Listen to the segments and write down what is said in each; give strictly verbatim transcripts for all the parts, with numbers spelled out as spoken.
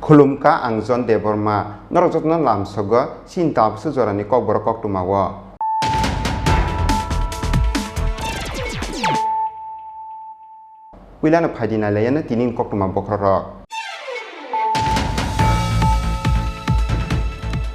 Khulumkha, ang John Debbarma, norok jotono lamsogo chini tabuksa jorani kokborok koktwmao. Puilano phaidi nailaiya no tini ni koktwma bokhorok.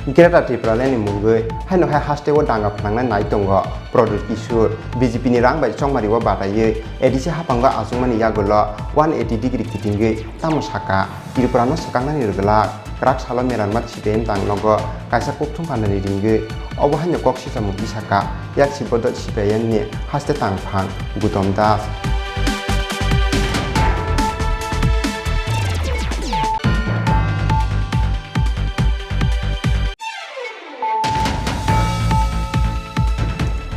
Greater Tipraland ni mungwi haino hai haste o danga phnangnai nai tongo Pradyut Kishore, B J P ni rang bai chongmari o bataiwi A D C haphango achukmani yagulo one eighty degree kitingwi tamo saka. Tripura no swkaknani rwglak, kwrak salo Meranmat C P I M tang nogo kaisa kokthum pandani ringwi, obo haino kok sichamo tisaka, yaksi bodol C P I M ni haste tangphang Gutom Das.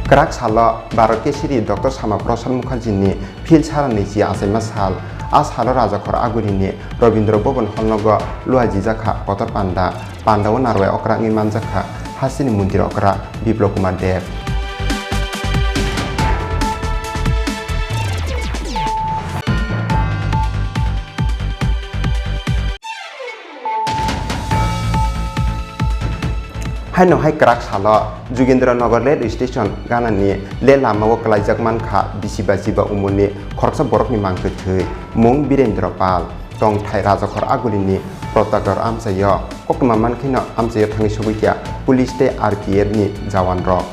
Kwrak salo Bharat Keshari Doctor Sama Prasad Mukherjee ni phil sarani chi achaima sal. A salo Rajakhor Agulini Rabindra Bhavan hall nogo luaijijak kha kotor panda. Panda o narwai okra wngwi manjak kha hasteni montri okra Biplab Kumar Deb. Haino hai kwrak salo Jugendra Nagar rail station ganani le lama o kwlaijak mankha bisi ba chiba umorni khoroksa borokni mang kwthwi, mung Birendra Pal, tongthai Rajakhor Agulini Protagor amchaio. Koktwma mankheno amchaio thangwi sogwi kha police tei R P F ni jawan rok.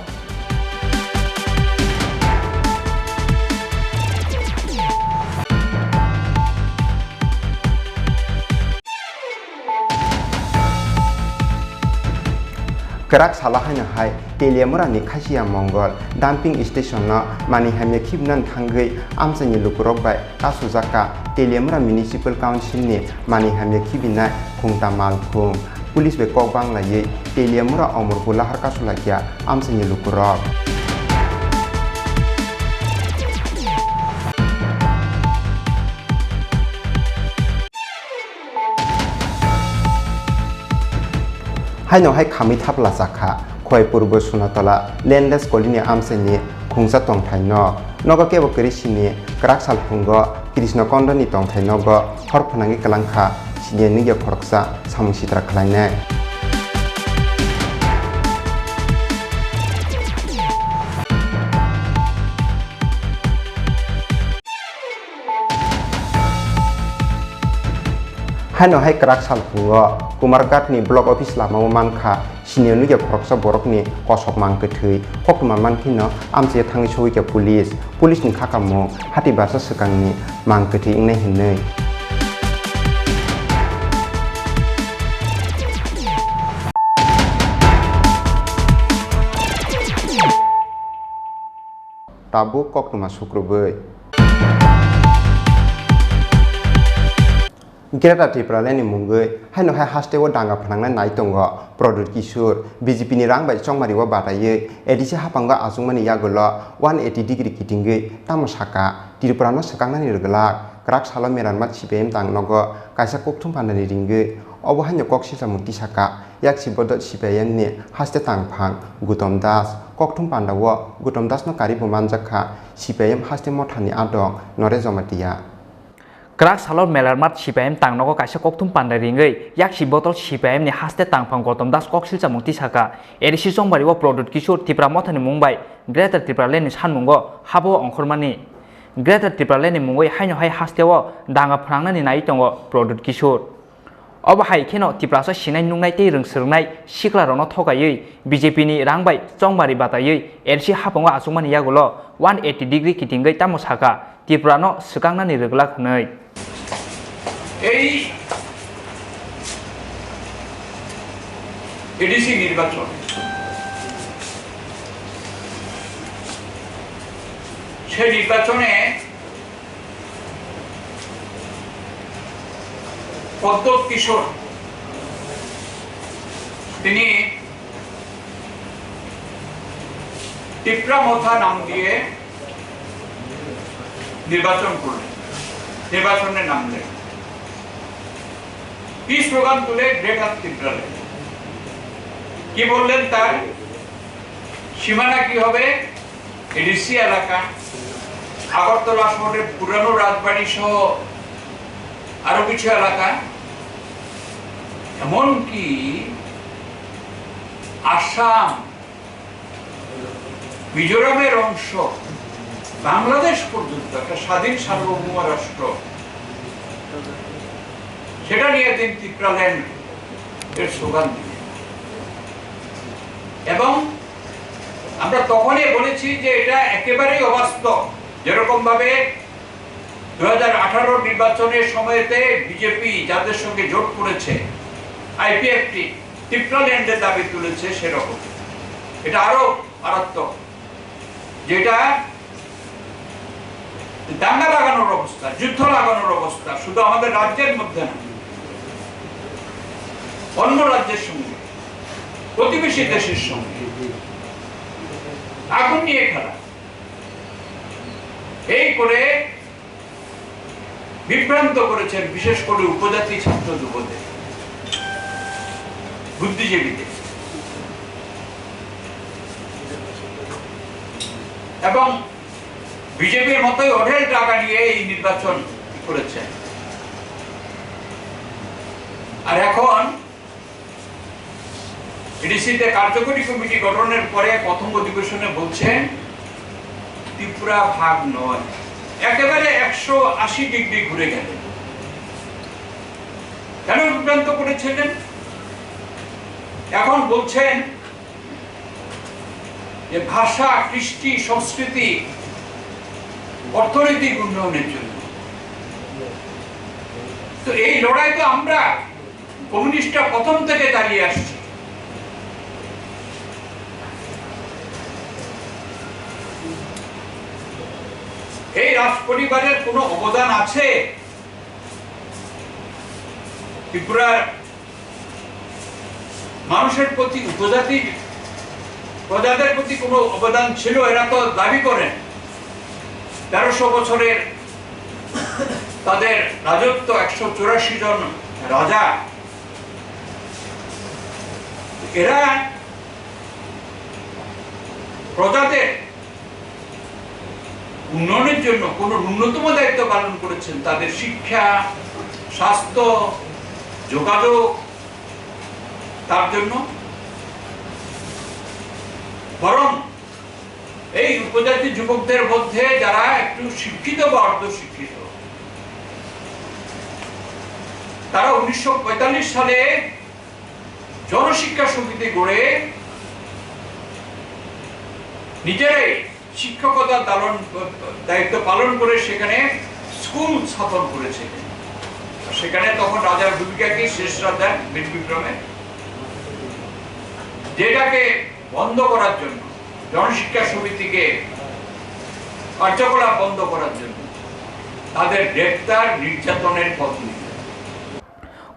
Kwrak salo haino hai Teliamura ni Khasiya Mongol dumping station no mani hamya khibina thangwi amchaini lukurok bai kasujak kha Teliamura Municipal Council ni mani hamya khibinai khungta malkhung. Police bai kok banglaiwi Teliamura Omorpur lahar kasu laikya amchaini lukurok. Haino hai khamwi thapla chakha Khowai Purbo Sunatola Landless Colony amchaini khungsa tongthai nok. Nogo kebo kwrwi sini kwrak salphungo Krishna Kondoni tongthai nogo hor phwnangwi kwlang kha siniya nukya khoroksa samung sitra khlainai. Haino hai kwrak salphungo Kumarghat ni block office lama o mankha siniya nukya khoroksa borokni kosok mang kwthwi. Koktwma mankheno amchaio thangwi sogwi kha police. Police ni kha kamung hati barsa swkangni mang kwthwi wngnai hinwi. Tabuk koktwma sukrubwi. Greater Tipraland ni mungwi haino hai haste o danga phnangnai nai tongo Pradyut Kishore. B J P ni rang bai chongmari o bataiwi A D C haphango achukmani yagulo one eighty degree kitingwi tamo saka, Tripura no swkaknani rwglak. Kwrak salo Meranmat C P I M tang nogo kaisa kokthum pandani ringwi, obo haino kok sichamo tisaka, yaksi bodol C P I M ni haste tangphang Gutom Das. Kokthum panda o Gutom Das no karwi bo manjak kha C P I M haste mothani adong Noresh Jamatia. Kwrak salo Melarmat C P I M tang nogo kaisa kokthum panda ringwi, yaksi bodol C P I M ni haste tangphang Gotom Das kok silchamung tisaka. A D C chongmari o Pradyut Kishore Tipra mothani mung bai Greater Tipraland ni sanmungo habo ongkhormani. Greater Tipraland ni mungwi haino hai haste o danga phnangnani nai tongo Pradyut Kishore. Obo hai kheno Tiprasa sinai nuknai tei rwng swrwngnai siklarokno thokaiwi B J P ni rang bai chongmari bataiwi L C haphongo achukmani yagulo one eighty degree kitingwi tamo sakha, Tripura no swkangnani rwglak hwnwi. এই এডিসি নির্বাচন, সেই নির্বাচনে প্রদ্যোৎ কিশোর তিনি তিপ্রা মথা নাম দিয়ে নির্বাচন করলেন, নির্বাচনে নামলেন। কি স্লোগান তুলে? গ্রেটার তিপ্রাল্যান্ড। কি বললেন তার সীমানা কি হবে? এডিসি এলাকা, আগরতলা শহরের পুরানো রাজবাড়ি সহ আরো কিছু এলাকা, এমনকি আসাম, মিজোরামের অংশ, বাংলাদেশ পর্যন্ত একটা স্বাধীন সার্বভৌম রাষ্ট্র, সেটা নিয়ে তিনি তিপ্রাল্যান্ড এর স্লোগান দিলেন। এবং আমরা তখনই বলেছি যে এটা একেবারেই অবাস্তব। যেরকম ভাবে দু হাজার আঠারো নির্বাচনের সময়তে বিজেপি যাদের সঙ্গে জোট করেছে, আইপিএফটি, তিপ্রাল্যান্ডের দাবি তুলেছে, সেরকম। এটা আরো মারাত্মক, যেটা দাঙ্গা লাগানোর অবস্থা, যুদ্ধ লাগানোর অবস্থা, শুধু আমাদের রাজ্যের মধ্যে না, অন্য রাজ্যের সঙ্গে, প্রতিবেশী দেশের সঙ্গে আগুন নিয়ে খেলা। এই করে বিভ্রান্ত করেছেন বিশেষ করে উপজাতি ছাত্র যুবদের, বুদ্ধিজীবীদের। এবং বিজেপির মতোই অঢেল টাকা নিয়ে এই নির্বাচন করেছেন। আর এখন এডিসিতে কার্যকরী কমিটি গঠনের পরে প্রথম অধিবেশনে বলছেন, ত্রিপুরা ভাগ নয়, একেবারে একশো আশি ডিগ্রি ঘুরে গেল। কেন বিভ্রান্ত করেছিলেন? এখন বলছেন যে ভাষা, কৃষ্টি, সংস্কৃতি, অর্থনৈতিক উন্নয়নের জন্য। তো এই লড়াই তো আমরা কমিউনিস্টরা প্রথম থেকে চালিয়ে আসছি। এই রাজ পরিবারের কোনো অবদান আছে ত্রিপুরার মানুষের প্রতি, উপজাতি প্রজাদের প্রতি কোনো অবদান ছিল? এরা তো দাবি করেন তেরোশো বছরের তাদের রাজত্ব, একশো চুরাশি জন রাজা। এরা প্রজাদের উন্নয়নের জন্য কোনো ন্যূনতম দায়িত্ব পালন করেছেন, তাদের শিক্ষা, স্বাস্থ্য, যোগাযোগ, তার জন্য? বরং এই উপজাতি যুবকদের মধ্যে যারা একটু শিক্ষিত বা অর্ধশিক্ষিত, তারা উনিশশো পঁয়তাল্লিশ সালে জনশিক্ষা সমিতি গড়ে নিজেরাই শিক্ষকতার দালন, দায়িত্ব পালন করে সেখানে স্কুল স্থাপন করেছিলেন। আর সেখানে তখন রাজার ভূমিকা কি? শেষ রাজা বীর বিক্রমে, যেটাকে বন্ধ করার জন্য, জনশিক্ষা সমিতিকে কার্যকলাপ বন্ধ করার জন্য তাদের গ্রেপ্তার, নির্যাতনের পথ নিতে।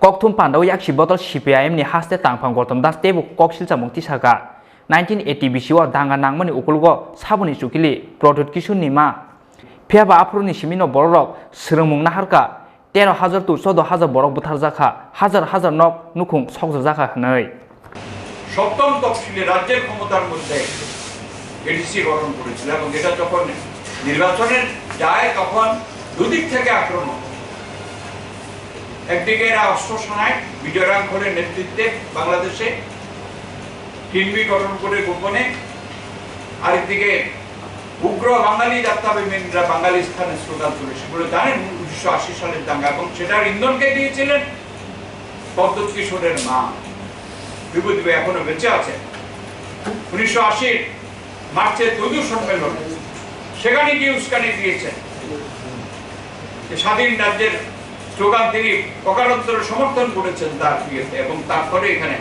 Kokthum pandawi yaksi botol C P I M ni haste tangphang Gautam Das teibo kok silchamung tisaka. Nineteen eighty bisi o danga nangmani ukulgo saboni chukili Pradyut Kishore ni ma. Phiya ba aphuru ni simi no borok rok swrwngmung naharka, tero hajar to chodo hajar borok butharjakha, hajar hajar nok nukhung sokjakha hwnwi. সপ্তম তফসিলে রাজ্যের ক্ষমতার মধ্যে এডিসি গঠন করেছিল এবং এটা যখন নির্বাচনে যায় তখন দুদিক থেকে আক্রমণ। একদিকে এরা অস্ত্র সানায় বিজয় রাংখলের নেতৃত্বে বাংলাদেশে কিনবি গঠন করে গোপনে, আরেকদিকে উগ্র বাঙালি জাতীয়তাবাদীরা বাঙালিস্তানের স্লোগান তুলে, সেগুলো জানেন উনিশশো আশি সালের দাঙ্গা, এবং সেটার ইন্ধনকে দিয়েছিলেন প্রদ্যুৎ কিশোরের মা বিভূতিবাবু এখনো বেঁচে আছেন। উনিশশো আশির মার্চে তৈজু সম্মেলনে সেখানে গিয়ে উস্কানি দিয়েছেন যে স্বাধীন রাজ্যের স্লোগান তিনি প্রকারান্তরে সমর্থন করেছেন তার ইয়েতে, এবং তারপরে এখানে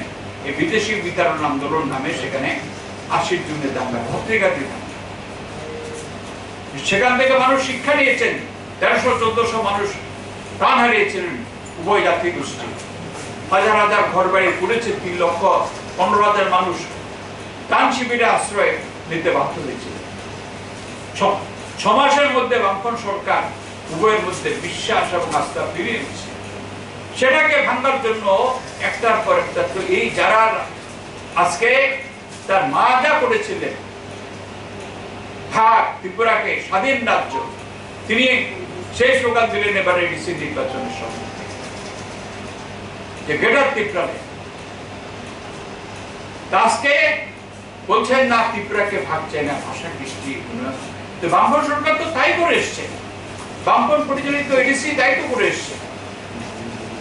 এই বিদেশি বিতাড়ন আন্দোলন নামে সেখানে আশির জুনে দাঙ্গা, ভদ্রিকা দিতাম। সেখান থেকে মানুষ শিক্ষা নিয়েছেন, তেরোশো চোদ্দশো মানুষ প্রাণ হারিয়েছিলেন উভয় জাতিগোষ্ঠী। হাজার হাজার ঘর বাড়ি পুড়েছে, তিন লক্ষ পনেরো হাজার মানুষ ত্রাণ শিবিরে আশ্রয় নিতে বাধ্য হয়েছিল। ছ-, ছ মাসের মধ্যে বামফ্রন্ট সরকার উভয়ের মধ্যে বিশ্বাস এবং আস্থা ফিরিয়ে দিচ্ছে। সেটাকে ভাঙার জন্য একটার পর একটা, তো এই যারা আজকে তার মা যা করেছিলেন, থাক ত্রিপুরাকে স্বাধীন রাজ্য, তিনি সেই স্লোগান দিলেন এবার এডিসি নির্বাচনের সময় যে গ্রেটার ত্রিপুরা নেই। তা আজকে বলছেন না, ত্রিপুরাকে ভাগ চায় না, ভাষা কৃষ্টি উন্নয়ন। তো বামফ্রন্ট সরকার তো তাই করে এসছে, বামফ্রন্ট পরিচালিত এডিসি তাই তো করে এসছে।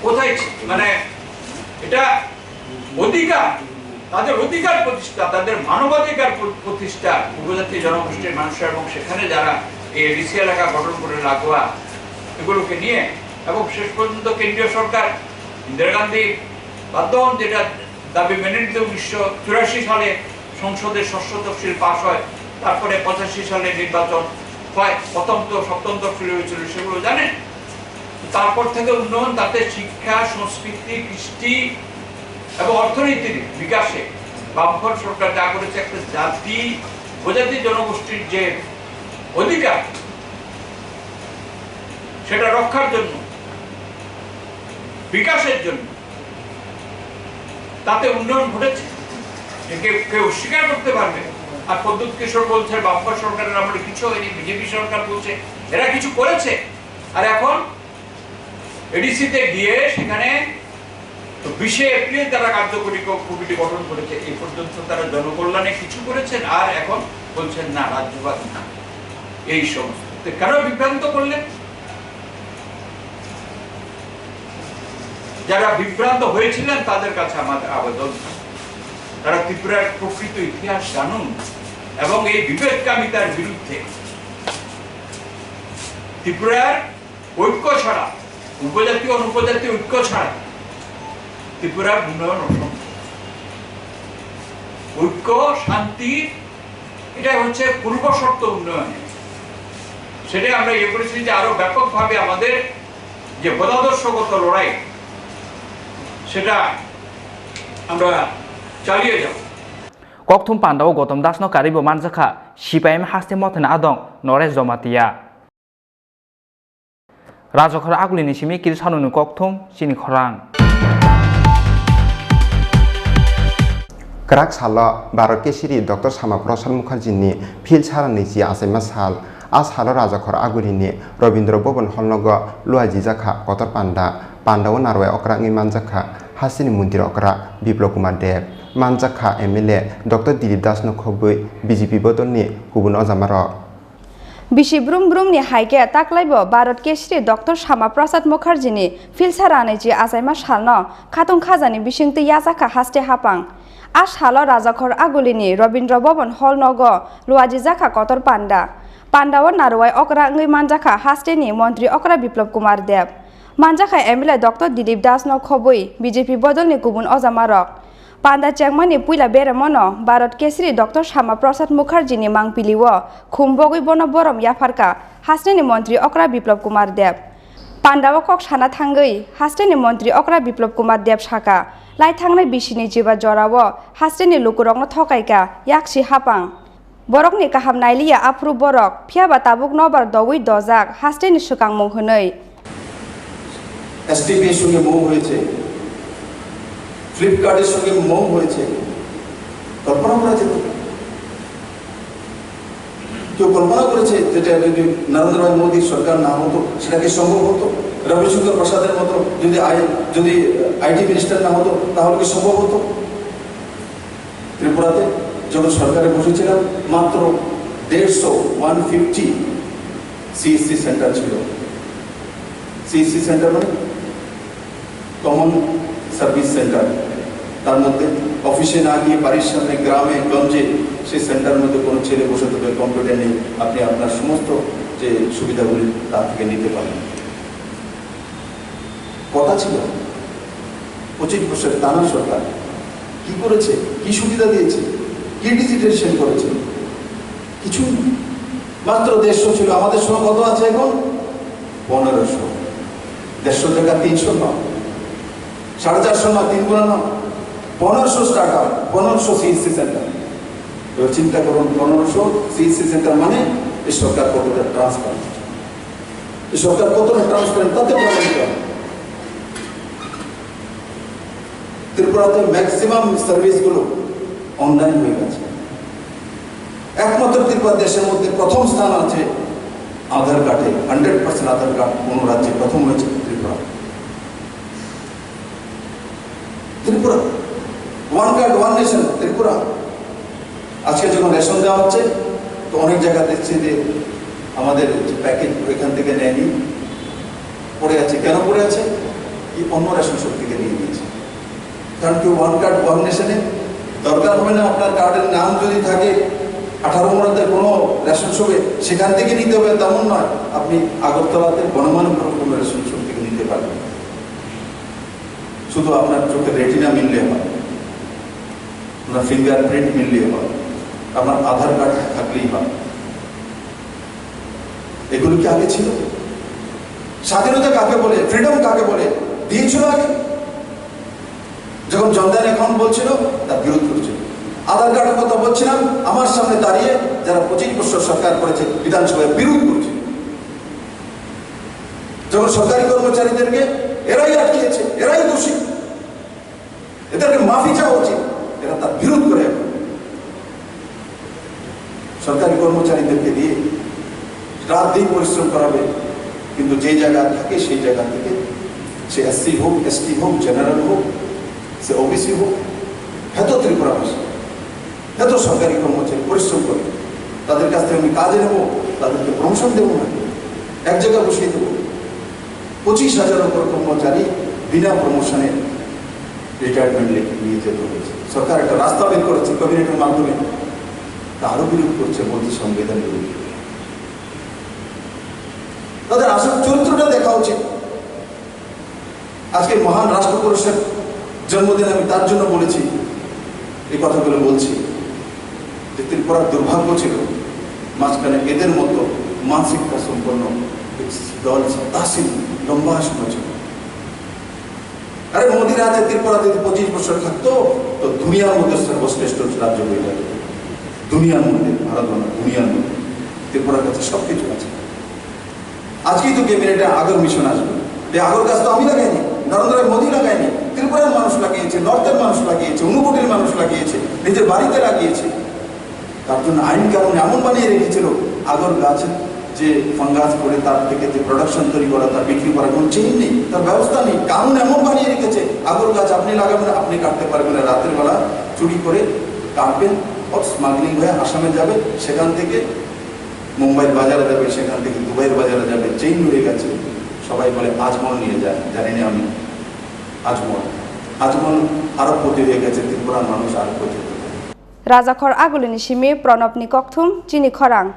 কোথায় ছি-, মানে এটা অধিকার, তাদের অধিকার প্রতিষ্ঠা, তাদের মানবাধিকার প্র-, প্রতিষ্ঠা, উপজাতি জনগোষ্ঠীর মানুষের এবং সেখানে যারা এই এডিসি এলাকা গঠন করে লাগোয়া এগুলোকে নিয়ে, এবং শেষ পর্যন্ত কেন্দ্রীয় সরকার ইন্দিরা গান্ধী বাধ্য হন যেটা দাবি মেনে নিতে। উনিশশো চুরাশি সালে সংসদে ষষ্ঠ তফসিল পাস হয়, তারপরে পঁচাশি সালে নির্বাচন হয়, প্রথম তো সপ্তম তফসিল হয়েছিল, সেগুলো জানেন। তারপর থেকে উন্নয়ন, তাতে শিক্ষা, সংস্কৃতি, কৃষ্টি এবং অর্থনীতির বিকাশে বামফ্রন্ট সরকার যা করেছে, একটা জাতি, উপজাতি জনগোষ্ঠীর যে অধিকার, সেটা রক্ষার জন্য, বিকাশের জন্য, তাতে উন্নয়ন ঘটেছে, যে কেউ, কেউ স্বীকার করতে পারবে। আর প্রদ্যুৎ কিশোর বলছে বামফ্রন্ট সরকারের আমলে কিছু হয়নি, বিজেপি সরকার বলছে এরা কিছু করেছে। আর এখন এডিসিতে গিয়ে সেখানে তো বিশে এপ্রিল তারা কার্যকরী ক-, কমিটি গঠন করেছে। এই পর্যন্ত তারা জনকল্যাণে কিছু করেছেন, আর এখন বলছেন না, রাজ্যবাদ না। এই সমস্ত তো কেন বিভ্রান্ত করলেন? যারা বিভ্রান্ত হয়েছিলেন তাদের কাছে আমাদের আবেদন, তারা ত্রিপুরার প্রকৃত ইতিহাস জানুন এবং এই বিভেদকামিতার বিরুদ্ধে ত্রিপুরার ঐক্য ছাড়া, উপজাতি অনুপজাতি ঐক্য ছাড়া ত্রিপুরার উন্নয়ন অসম্ভব। ঐক্য, শান্তি, এটা হচ্ছে পূর্ব শর্ত উন্নয়নের। সেটাই আমরা ইয়ে করেছি যে আরো ব্যাপকভাবে আমাদের যে মতাদর্শগত লড়াই, সেটা আমরা চালিয়ে যাব। Kokthum pandao Gotom Das no karwi bo manjakha, C P I M haste mothani adong Noresh Jomatia. Rajakhor agulini simi kiri sanuni kokthum chini khorang. Kwrak salo Bharat Keshari Doctor Sama Prasad Mukherjee ni phil sarani chi achaima sal. A salo Rajakhor agulini Rabindra Bhavan hall nogo luajijakha kotor panda. Pandao narwai okra wngwi manjakha hasteni montri okra Biplab Kumar Deb. Manjakha M L A Doctor Dilip Das no khobwi B J P bodolni kubun ojamarok. Bisi brum brumni hai khe taklaibo Bharat Keshari Doctor Sama Prasad Mukherjeeni philsa ranaichi achaima salno khatung khajani bisingtwi yachakha haste haphang. A salo Rajakhor agulini Rabindra Bhavan hall nogo luajijakha kotor panda. Pandao narwai okra wngwi manjakha hasteni montri okra Biplab Kumar Deb. Manjakha M L A Doctor Dilip Das no khobwi B J P bodolni kubun ojamarok. Panda chengmani puila beremano Bharat Keshari Doctor Sama Prasad Mukherjeeni mangpilio khum bogwi bono borom yapharkha hasteni montri okra Biplab Kumar Deb. Pandao kok sana thangwi hasteni montri okra Biplab Kumar Deb sakha, lai thangnai bisini jiba jorao hasteni lukurokno thokaikha yaksi haphang. Borokni kaham nailiya aphuru borok, phiyaba tabuk nobar doui dojak hasteni swkangmung hwnwi. এসটিপির সঙ্গে মৌ হয়েছে, ফ্লিপকার্টের সঙ্গে মৌ হয়েছে, কল্পনা করা যেত? কেউ কল্পনা করেছে যেটা যদি নরেন্দ্র ভাই মোদীর সরকার না হতো, সেটা কি সম্ভব হতো? রবিশঙ্কর প্রসাদের মতো যদি আই, যদি আইটি মিনিস্টার না হতো, তাহলে কি সম্ভব হতো? ত্রিপুরাতে যখন সরকারে বসেছিলাম, মাত্র দেড়শো, ওয়ান ফিফটি সিএসসি সেন্টার ছিল। সিএসসি সেন্টার মানে কমন সার্ভিস সেন্টার, তার মধ্যে অফিসে না গিয়ে বাড়ির সামনে গ্রামে গঞ্জে সেই সেন্টার মধ্যে কোনো ছেলে বসে থাকবে, কম্পিউটার নেই, আপনি আপনার সমস্ত যে সুবিধাগুলি তার থেকে নিতে পারেন। কথা ছিল পঁচিশ বছর টানা সরকার কি করেছে, কি সুবিধা দিয়েছে, কি ডিজিটাইজেশন করেছে? কিছুই না। মাত্র দেড়শো ছিল, আমাদের সময় কত আছে এখন? পনেরোশো। দেড়শো জায়গা তিনশো না, সাড়ে চারশো না, তিন গুণ না, পনেরোশো স্টার্ট আপ, পনেরোশো সিএসসি সেন্টার। এবার চিন্তা করুন, পনেরোশো সিএসসি সেন্টার মানে এই সরকার কতটা ট্রান্সপারেন্ট। এই সরকার কতটা ট্রান্সপারেন্ট তাতে প্রমাণিত হয়। ত্রিপুরাতে ম্যাক্সিমাম সার্ভিসগুলো অনলাইন হয়ে গেছে। একমাত্র ত্রিপুরা দেশের মধ্যে প্রথম স্থান আছে আধার কার্ডে, হান্ড্রেড পার্সেন্ট আধার কার্ড কোনো রাজ্যে প্রথম হয়েছে Tripura. Tripura, one card one nation Tripura. আজকে যখন রেশন দেওয়া হচ্ছে, তো অনেক জায়গা দেখছি যে আমাদের যে প্যাকেট ওইখান থেকে নেয়নি, পড়ে আছে। কেন পড়ে আছে? কি অন্য রেশন শপ থেকে নিয়ে নিয়েছে। কারণ কি, ওয়ান কার্ড ওয়ান নেশনে দরকার হবে না। আপনার কার্ডের নাম যদি থাকে আঠারো নম্বরতে কোনো রেশন শপে, সেখান থেকে নিতে হবে তেমন নয়। আপনি আগরতলাতে বনমালীপুর কোনো রেশন শপ থেকে নিতে পারবেন। শুধু আপনার চোখে রেটিনা মিললে হয়, আপনার ফিঙ্গারপ্রিন্ট মিললে হয়, আপনার আধার কার্ড থাকলেই হয়। এগুলো কি আগে ছিল? স্বাধীনতা কাকে বলে, ফ্রিডম কাকে বলে, দিয়েছিল আগে? যখন জনধন অ্যাকাউন্ট বলছিল, তার বিরোধ করছিল। আধার কার্ডের কথা বলছিলাম, আমার সামনে দাঁড়িয়ে যারা পঁচিশ বছর সরকার করেছে, বিধানসভায় বিরোধ করছিল। যখন সরকারি কর্মচারীদেরকে এরাই আটকিয়েছে, এরাই দোষী, এদেরকে মাফি চাওয়া উচিত, এরা তার বিরোধ করে। এখন সরকারি কর্মচারীদেরকে দিয়ে রাত দিন পরিশ্রম করাবে, কিন্তু যে জায়গা থাকে সেই জায়গা থেকে, সে এসসি হোক, এসটি হোক, জেনারেল হোক, সে ওবিসি হোক, এত ত্রিপুরা ভাষা, এত সরকারি কর্মচারী পরিশ্রম করে, তাদের কাছ থেকে আমি কাজে নেবো, তাদেরকে প্রমোশন দেবো না, এক জায়গায় বসিয়ে দেবো। পঁচিশ হাজার উপর কর্মচারী বিনা প্রমোশনে রিটায়ারমেন্ট নিয়ে যেতে হয়েছে। সরকার একটা রাস্তা বের করেছে ক্যাবিনেটের মাধ্যমে, তারও বিরোধ করছে, বলছে সংবিধান বিরোধী। তাদের আসল চরিত্রটা দেখা উচিত। আজকে মহান রাষ্ট্রপুরুষের জন্মদিন, আমি তার জন্য বলেছি, এই কথাগুলো বলছি যে ত্রিপুরার দুর্ভাগ্য ছিল মাঝখানে এদের মতো মানসিকতা সম্পন্ন দল তাসিল লম্বা সময় ছিল। আরে, মোদি রাজে ত্রিপুরা যদি পঁচিশ বছর থাকতো, তো দুনিয়ার মধ্যে সর্বশ্রেষ্ঠ রাজ্য হয়ে যেত। দুনিয়ার মধ্যে, ভারত না, দুনিয়ার মধ্যে ত্রিপুরার কাছে সবকিছু আছে। আজকেই তো ক্যাবিনেটে আগর মিশন আসবে। এই আগর গাছ তো আমি লাগাইনি, নরেন্দ্র মোদী লাগায়নি, ত্রিপুরার মানুষ লাগিয়েছে, নর্থের মানুষ লাগিয়েছে, ঊনকোটির মানুষ লাগিয়েছে, নিজের বাড়িতে লাগিয়েছে। তার জন্য আইন কানুন এমন বানিয়ে রেখেছিল, আগর গাছের যে ফাঙ্গাস করে তার থেকে যে প্রোডাকশন তৈরি করা, তার বিক্রি করার কোনো চেইন নেই, তার ব্যবস্থা নেই। কানুন এমন বানিয়ে রেখেছে, আগর গাছ আপনি লাগাবেন, আপনি কাটতে পারবেন না, রাতের বেলা চুরি করে কাটবেন, স্মাগলিং হয়ে আসামে যাবে, সেখান থেকে মুম্বাইয়ের বাজারে যাবে, সেখান থেকে দুবাইয়ের বাজারে যাবে, চেইন হয়ে গেছে। সবাই বলে আজমল নিয়ে যায়, জানি না আমি আজমল। আজমল আরবপতি হয়ে গেছে, ত্রিপুরার মানুষ আরবপতি হয়ে গেছে। Rajakhor Agulini simi Pranobni kokthum chini khorang.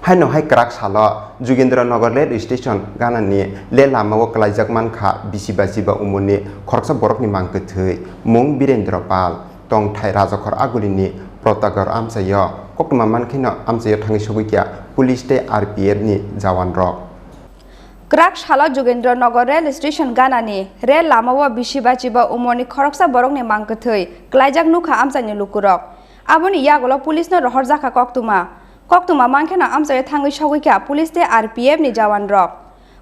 Haino hai kwrak salo Jugendra Nagar rail station ganani le lama o kwlaijak mankha bisi ba chiba umorni khoroksa borokni mang kwthwi, mung Birendra Pal. Tongthai Rajakhor Agulini Protagar amchaio koktwma mankheno amchaio thangwi sogwi kha police tei R P F ni jawan rok. Kwrak salo Jugendra Nagar rail station ganani rail lama o bisi ba chiba umorni khoroksa borokni mang kwthwi kwlaijak nukha amchaini lukurok. Aboni yagulo police no rohorjakha koktwma. Koktwma mankheno amchaio thangwi sogwi kha police tei R P F ni jawan rok.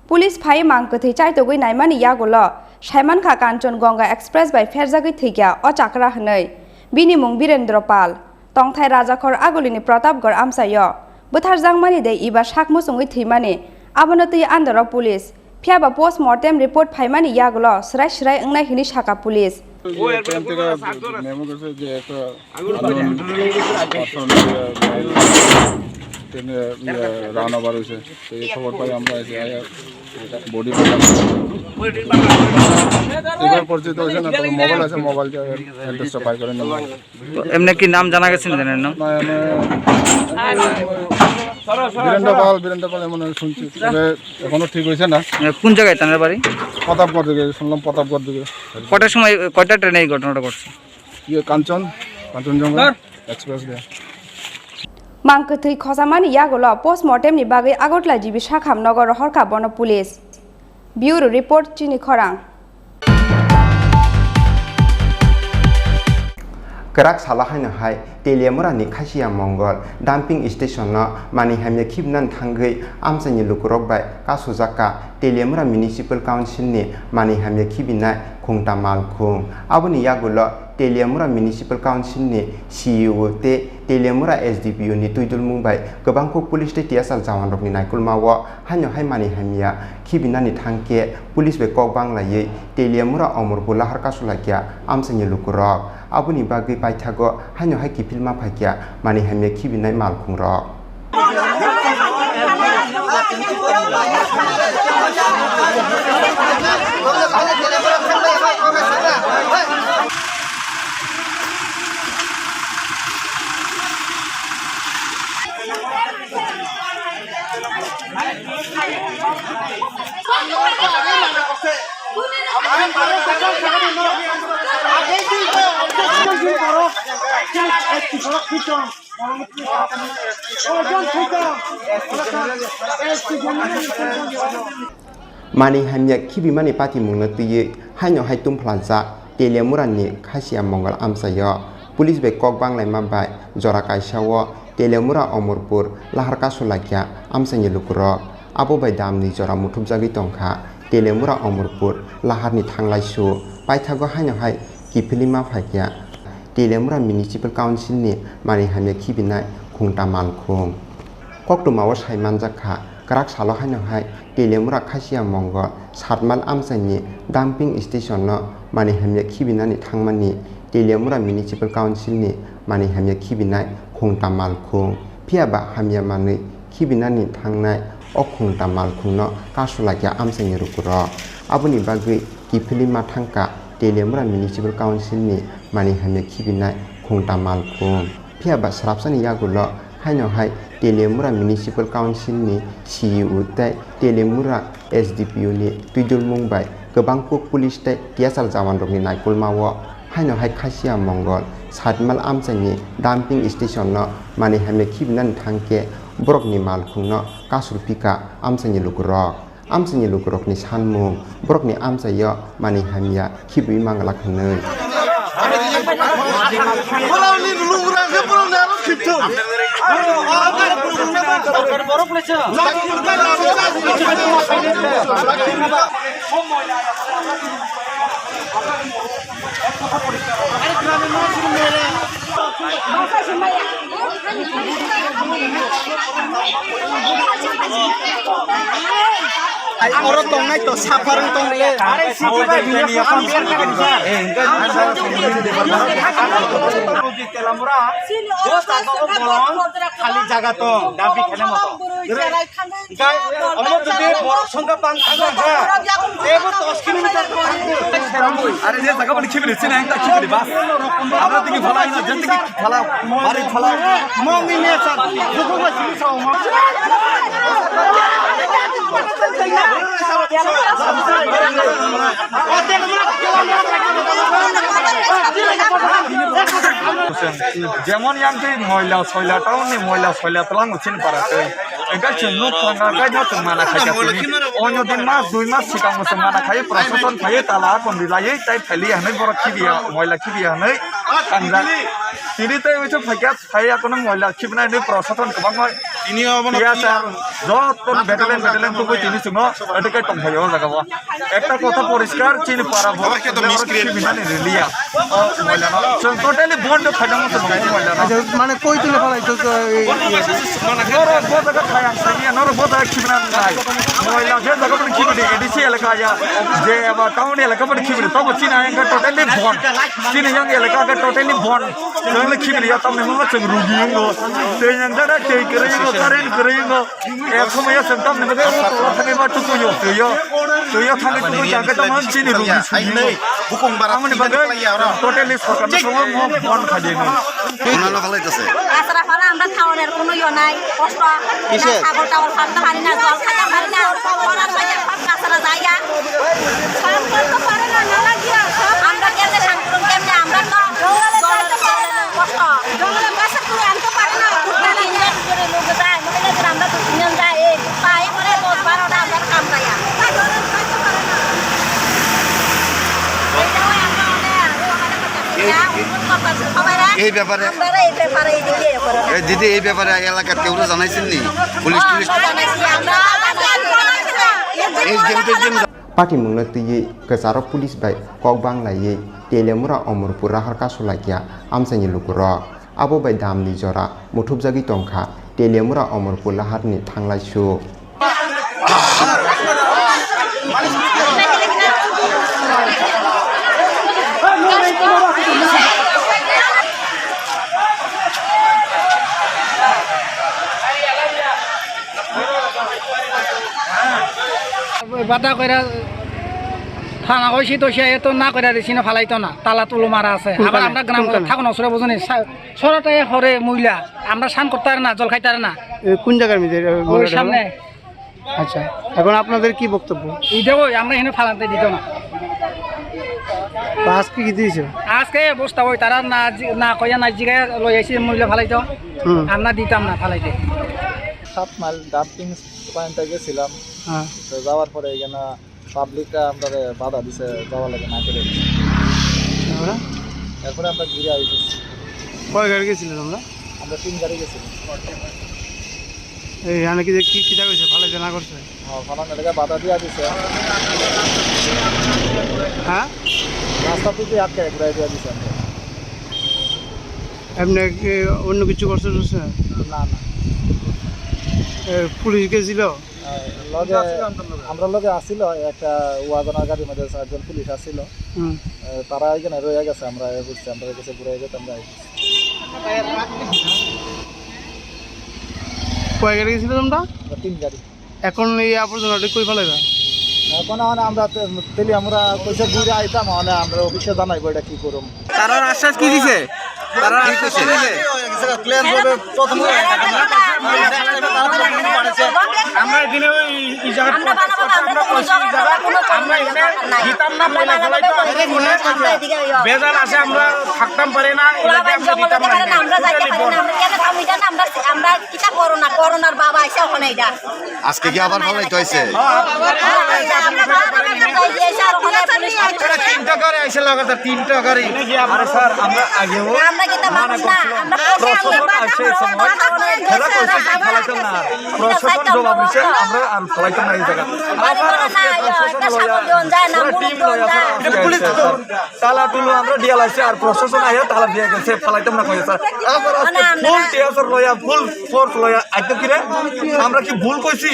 Police phai mang kwthwi chaitogwi naimani yagulo saimankha Kanchan Gonga Express bai pherjagwi thwikha o chakra hwnwi. Bini mung Birendra Pal. Tongthai Rajakhor Agulini Pratapgarh amchaio bwtharjakmani de eba sak muchungwi thwimani, abono twi andaro police. Phiyaba post mortem report phaimani yagulo swrai swrai wngnai hwnwi sakha police. ট্রেনে, ইয়ে, run over হয়েছে। তো এই খবর পাই আমরা এসে আয়া বডি পেলাম। এবার পরিচিত হয়েছে না, তবে মোবাইল আছে, মোবাইল দিয়ে অ্যাড্রেসটা বার করে নিলাম। তো এমনি কি নাম জানা গেছে না, জানেন না? না, আমি বীরেন্দ্র পাল, বীরেন্দ্র পাল এমন আমি শুনছি, তবে এখনো ঠিক হয়েছে না। এ, কোন জায়গায় তার বাড়ি? প্রতাপগড় দিকে শুনলাম, প্রতাপগড় দিকে। কটার সময়, কয়টা ট্রেনে এই ঘটনাটা ঘটছে? ইয়ে কাঞ্চন, কাঞ্চনজঙ্ঘা এক্সপ্রেস দিয়ে। Mang kwthwi khochamani yagulo postmortem ni bagwi Agartala G B Sakham nogo rohorkha bono police. Bureau report, Chini Khorang. Kwrak salo haino hai Teliamura ni Khasia Mongol dumping station no manwi hamya khibinani thangwi amchaini lukurok bai kasujak kha Teliamura Municipal Council ni manwi hamya khibinai khungta malkhung. Aboni yagulo Teliamura Municipal Council ni C E O tei Teliamura S D P O ni twidulmung bai kwbangkuk police tei T S R jawan rokni naikolma o haino hai manwi hamya khibinani thangkhe police bai kok banglaiwi Teliamura Omorpur lahar kasulaikha amchaini lukurok. Aboni bagwi paithago haino hai kiphilma phaikha manwi hamya khibinai malkhungrok. Manwi hamya khibimani patimungno twiwi haino hai tumphlajak Teliamura ni Khasia Mongol amchaio police bai kok banglaima bai jora kaisa o Teliamura Omorpur lahar kasulaikha amchaini lukurok. Abo bai damni jora muthupjagwi tongkha Teliamura Omorpur laharni thanglaisu. Paithago haino hai kiphilima phaikha Teliamura Municipal Council ni manwi hamya khibinai khungta malkhung. Koktwmao sai manjak kha, kwrak salo haino hai Teliamura Khasia Mongol Satmal amchaini dumping station no manwi hamya khibinani thangmani Teliamura Municipal Council ni manwi hamya khibinai khungta malkhung. Phiya ba hamya manwi khibinani thangnai o khungta malkhungno kasulaikha amchaini lukurok. Aboni bagwi kiphilwi ma thangkha Teliamura Municipal Council ni manwi hamya khibinai khungta malkhung. Phiya ba swrapsani yagulo haino hai Teliamura Municipal Council ni C E O tei Teliamura S D P O ni twidulmung bai kwbangkuk police tei T S R jawan rokni naikolma o haino hai Khasia Mongol Satmal amchaini dumping station no manwi hamya khibinani thangkhe borokni malkhungno kasulphikha amchaini lukurok. Amchaini lukurokni sanmung, borokni amchaio manwi hamya khibwi manglak hwnwi. Ai, oro tongnai to, saphar wng tong le. Are, sidi bai, bini phone share kha, sir. Telamura, dos tago bolong, khali jaga tong, dabi khene moto. Gai, omo jodi borok songkha bang thangkha, tebo dos kilometer. Are, je jaga bani khibiri, sini ekta khibiri bas. Amra tiki phala, ina, je tiki phala, bari phala. Mong ni ne sa, buku ba sini sa, mong. Jemon yang twi moila soila, town ni moila soila twlang uchin para twi. Engkai chwng nuk thangna, engkai no chwng mana khaikha tini. Onyo din mas, dui mas sikang bo chwng mana khai, proseson khai, tala kon rilai, tai pheli hanai borok khibiya, moila khibiya hanai. Kangjak. Tini tai uisu phaikha, phai akono moila khibnai ni proseson kwbangma. Tini obono iya ta, joto battalion, battalion tubui tini chwngno, ete kai tong phaio o jaga o. Ekta kotha poriskar, chini para borok khibnani riliya. Chwng totally bond khaijak masa bangni moila no. Acha, mane koi tuli phalai to, to, ei, ei. Norok bo jaga thayang thangya, norok bo jaga khibna nai. Moila je jaga bani khibri, A D C elaka ya, je aba town elaka bani khibri, tobo chini yang ka totally bond. Chini yang elaka ka totally bond. Chwng le khibri ya tamni mama chwng rugi yango. Tei yang jaga tei kere yango, current kere yango. Ekhomo ya sengtam ni bagwi o tola thangwi ma tukuyo, tuyo, tuyo thangwi tukui changkhe tamo chini rugi sugi. Bukung bara amoni bagwi totally sorkar no songo mo bon khadi no. Kuna lo khalai tase. Asra phala amra thaoner kuno yo nai, kosto. Kise? Sagol tagol phalta hari na, jol khata hari na, ora soya phat kasara jaya. Samkar to pare na, nala giya, sab. Amra kemne samkurung kemne, amra to jol, jol, jol, kosto. Jol, jol, basa tu anto pare na, kutna na. Guri lugu jai, mane guri amra tu tinjon jai, eh, pai pore dos baro ta amra kam jaya. এই, এই, এই ব্যাপারে, আমরা এই ব্যাপারে এদিকে ইয়ে করো না। এ, দিদি, এই ব্যাপারে এলাকার কেউরে জানাইছেন নি? পুলিশ টুলিশ? আমরা জানাইছি, আমরা জানাইছি। এই যে, যে, যে, Patimungno twiwi kwcharo police bai kok bang laiwi Teliamura Omorpur Raharka sulaikia amchaini lukurok. Abo bai damni jora muthupjagwi tongkha Teliamura Omorpur Laharni thanglaisu. Bada koira thana koi si to siya to na koira de sino phalai to na, tala tulo mara ase. Abar amra gram thakon osore bujoni, sora tai hore muila, amra san kortar na, jol khaitar na. কোন জায়গার মধ্যে? ওই সামনে। আচ্ছা, এখন আপনাদের কি বক্তব্য? এটা ওই আমরা এখানে ফালাতে দিত না। তো আজকে কি দিয়েছে? আজকে অবস্থা ওই তারা না জি-, না কইয়া না জিগায় লই আইছি মূল্য ফালাইতো। হুম। আমরা দিতাম না ফালাইতে। সাত মাইল ডাম্পিং পয়েন্টে গেছিলাম। হ্যাঁ। তো যাওয়ার পরে এখানে পাবলিকরা আমরারে বাধা দিছে, যাওয়ার লাগি না করে দিছে। তারপরে? এরপরে আমরা ঘুরে আই গেছি। কয় গাড়ি গেছিলে তোমরা? আমরা তিন গাড়ি গেছিলাম। এই এখানে কি যে কি কিতা কইছে? ফালাইতে না করছে? হ্যাঁ, ফালানোর লাগি বাধা দিয়া দিছে। হ্যাঁ? রাস্তা থেকে আটকে ঘুরাই দিয়া দিছে আমরা। এমনি কি অন্য কিছু করছে, করছে? না, না। এ, পুলিশ গেছিল? আহ, লগে, আমরা লগে আসিল একটা ওয়াগনার গাড়ির মধ্যে চারজন পুলিশ আসিল। হুম। আহ, তারা এখানে রয়ে গেছে, আমরা এ বুঝছি, আমরা গেছে ঘুরে যেতে আমরা আইছি। কয় গাড়ি গেছিল তোমরা? আমরা তিন গাড়ি। এখন এই আবর্জনাটা কই ফেলাইবা? এখন মানে আমরা তে-, তেলি আমরা কইছে ঘুরে আইতাম, মানে আমরা অফিসে জানাইবো এটা কি করুম। তারার আশ্বাস কি দিছে? তারার আশ্বাস কি দিছে? ক্লিয়ার হবে, প্রথমে আমরা এখানে ওই, এই জায়গার আমরা বানাবো, আমরা কইছি, এই জায়গা আমরা এখানে দিতাম না, পয়লা ফেলাইতো, আমরা এদিকে বেজাল আছে, আমরা থাকতাম পারি না, এলাকায় আমরা দিতাম না, আমরা যাইতে পারি না, আমরা কেন থামবো জানো? আমরা, আমরা কিতা করোনা, করোনার বাবা আইসা ওখানে এটা। আজকে কি আবার ফালাইতে হয়েছে? এটা তিনটা গাড়ি আইসে লাগাতার, তিনটা গাড়ি। আরে স্যার, আমরা আগেও আমরা কিন্তু মানুষ না, আমরা প্রশাসন আসছে এই সময়, তারা কইছে কি ফালাইতাম না। প্রশাসন জবাব দিছে, আমরা আর ফালাইতাম না এই জায়গা। আবার আজকে প্রশাসন লইয়া, পুরা টিম লইয়া স্যার, আজকে আইছে স্যার। তালা টুলো আমরা দিয়া লাইছে, আর প্রশাসন আইয়া তালা দিয়া গেছে, ফালাইতাম না কইছে স্যার। আবার আজকে ফুল টিয়ার স্যার লইয়া, ফুল ফোর্স লইয়া আইতো কিরে? আমরা কি ভুল কইছি?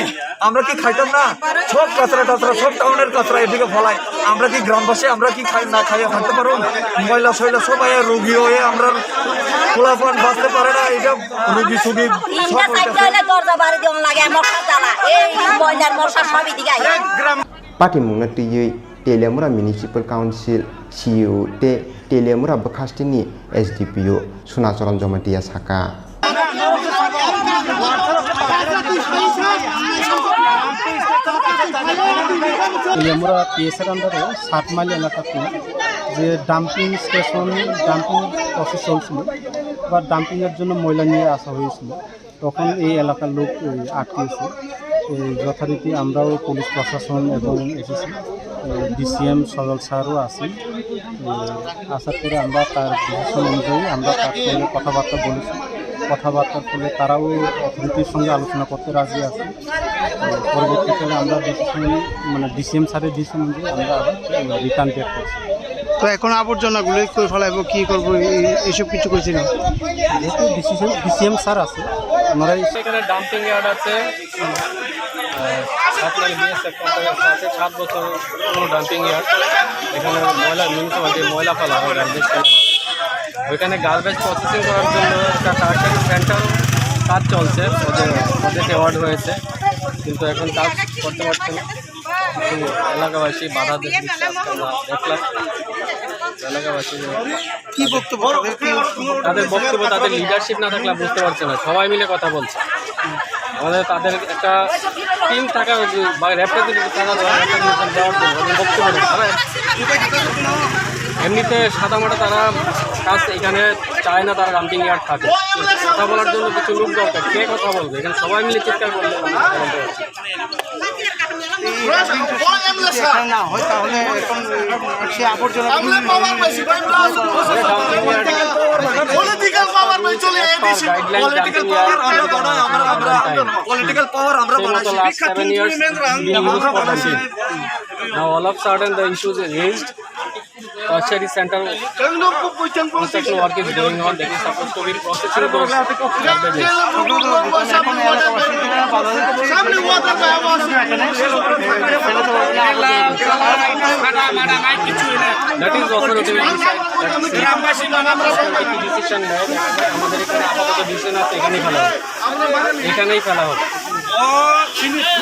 আমরা কি খাইতাম না? সব কাঁচরা টাচরা, সব টাউনের কাঁচরা এদিকে ফলাই। আমরা কি গ্রামবাসী, আমরা কি খাই, না খাইয়া থাকতে পারুম? ময়লা সয়লা সব আয়া রুগী হয়ে আমরা পোলাপান বাঁচতে পারে না। এটা রুগী সুগী সব তিনটা চারটা হইতাছে। হইলে দরজা বাড়ি দেওয়া লাগে, মশা জ্বালা। এই ময়লার মশা সব এদিকে আয়। এক গ্রাম Patimungno twiwi Teliamura Municipal Council C E O tei Teliamura bwkhasteni S D P O Sunacharan Jamatia sakha. Teliamura P S R under-o সাত মাইল এলাকাতে যে ডাম্পিং স্টেশন, ডাম্পিং প্রসেস চলছিল বা ডাম্পিংয়ের জন্য ময়লা নিয়ে আসা হয়েছিল, তখন এই এলাকার লোক, এই, আটকেছে। এই যথারীতি আমরাও পুলিশ প্রশাসন এবং এসেছি, এই, ডি সি এম সজল স্যারও আছেন। এই, আসার পরে আমরা তার ডিসিশন অনুযায়ী আমরা তার সঙ্গে কথাবার্তা বলেছি। কথাবার্তার ফলে তারাও অথরিটির সঙ্গে আলোচনা করতে রাজি আছে। এই, পরবর্তীকালে আমরা ডিসিশন, মানে, ডি সি এম স্যারের ডিসিশন অনুযায়ী আমরা আবার, এই, রিটার্ন ব্যাক করছি। তো এখন আবর্জনাগুলো কই ফেলাইবো, কি করবো, এই- এইসব কিছু কইছে না? যেহেতু ডিসিশন ডিসিএম স্যার আছে, ওনারাই এখানে ডাম্পিং ইয়ার্ড আছে, আহ, সাত মাইল বিএসএফ কমপ্লেক্সের সাথে সাত বছর কোনো ডাম্পিং ইয়ার্ড। এখানে ময়লা, মিউনিসিপ্যালিটি ময়লা ফেলা হয় গার্বেজ ফেলা হয়। ওইখানে গার্বেজ প্রসেসিং করার জন্য একটা কার্শিং সেন্টার কাজ চলছে, ওদের প্রজেক্ট অ্যাওয়ার্ড হয়েছে, কিন্তু এখন কাজ করতে পারছে না। কিছু এলাকাবাসী বাধা দিচ্ছে, আজকে আমরা দেখলাম এলাকাবাসী কি বক্তব্য, তাদের কি বক্তব্য? তাদের বক্তব্য, তাদের লিডারশিপ না থাকলে বুঝতে পারছে না, সবাই মিলে কথা বলছে। আমাদের তাদের একটা টিম থাকা উচিত বা রেপ্রেজেন্টেটিভ থাকা দরকার, রেপ্রেজেন্টেশন দেওয়ার জন্য, ওদের বক্তব্য দেওয়ার। তারা এমনিতে সাদামাটা তারা কাজ এখানে চায় না, তারা ডাম্পিং ইয়ার্ড থাকে। কথা বলার জন্য কিছু লোক দরকার, কে কথা বলবে? এখানে সবাই মিলে চিৎকার করলে আমরা কথা বলতে পারছি। এই ডাস্টবিনটা যদি এখানে না হয়, তাহলে এখন সে আবর্জনা বিভিন্ন ধরনের পলিটিক্যাল পাওয়ার আমরা বানাই, আমরা বানাই। পলিটিক্যাল পাওয়ার আমরা বানাই। Now all of sudden the issues raised. Tertiary center construction work is going on, that is supposed to be processing those garbages. That is also to be decided. That is decision নেয়, আমাদের এখানে আপাতত ডিসিশন আছে, এখানেই ফেলা হবে। এখানেই ফেলা হবে।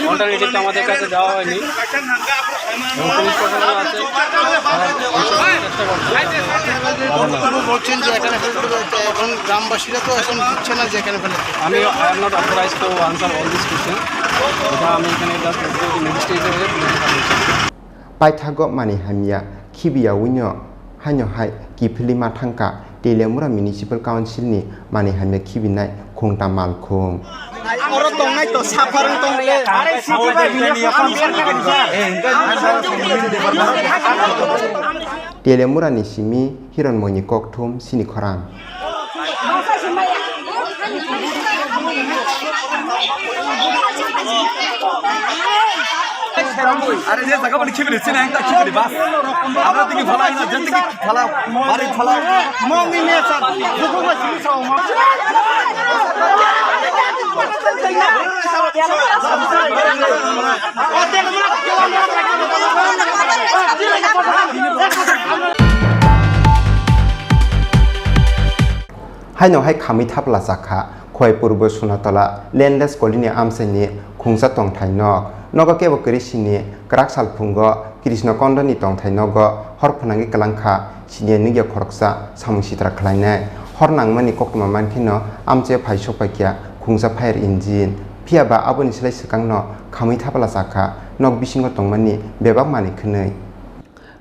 অল্টারনেটিভ তো আমাদের কাছে দেওয়া হয়নি। এবং পুলিশ প্রশাসন আছে, তারা চেষ্টা করছে। বলছেন যে এখানে ফেলতে হবে, এখন গ্রামবাসীরা তো এখন দিচ্ছে না যে এখানে ফেলতে। আমি, I am not authorized to answer all this question. এটা আমি এখানে জাস্ট ম্যাজিস্ট্রেট হিসেবে পুলিশে পাঠিয়েছি। Paithago mani hamya khibiya wino haino hai kiphilwi ma thangkha Teliamura Municipal Council ni mani hamya khibinai khungta malkhung. Oro tongnai to safarang tongle. Teliamura ni simi Hironmoini kokthum sini khorang. আরে যে জায়গা মানে খিবিরে চিনে একটা খিবিরে বাস। আমরা দিকে ভালো হয় না, যে দিকে ভালো, বাড়ি ভালো। মমিনে স্যার, বুকুমা সিনি সাও মা। Haino hai khamwi thapla chakha Khowai Purbo Sunatola Landless Colony amchaini khungsa tongthai nok. Nogo kebo kwrwi sini kwrak salphungo Krishna Kondoni tongthai nogo hor phwnangwi kwlangkha siniya nukya khoroksa samung sitra khlainai. Hor nangmani koktwma mankheno amchaio phai sokpaikha khungsa fire engine. Phiyaba aboni slai swkangno khamwi thapla chakha nok bisingo tongmani bebak manwi khwnwi.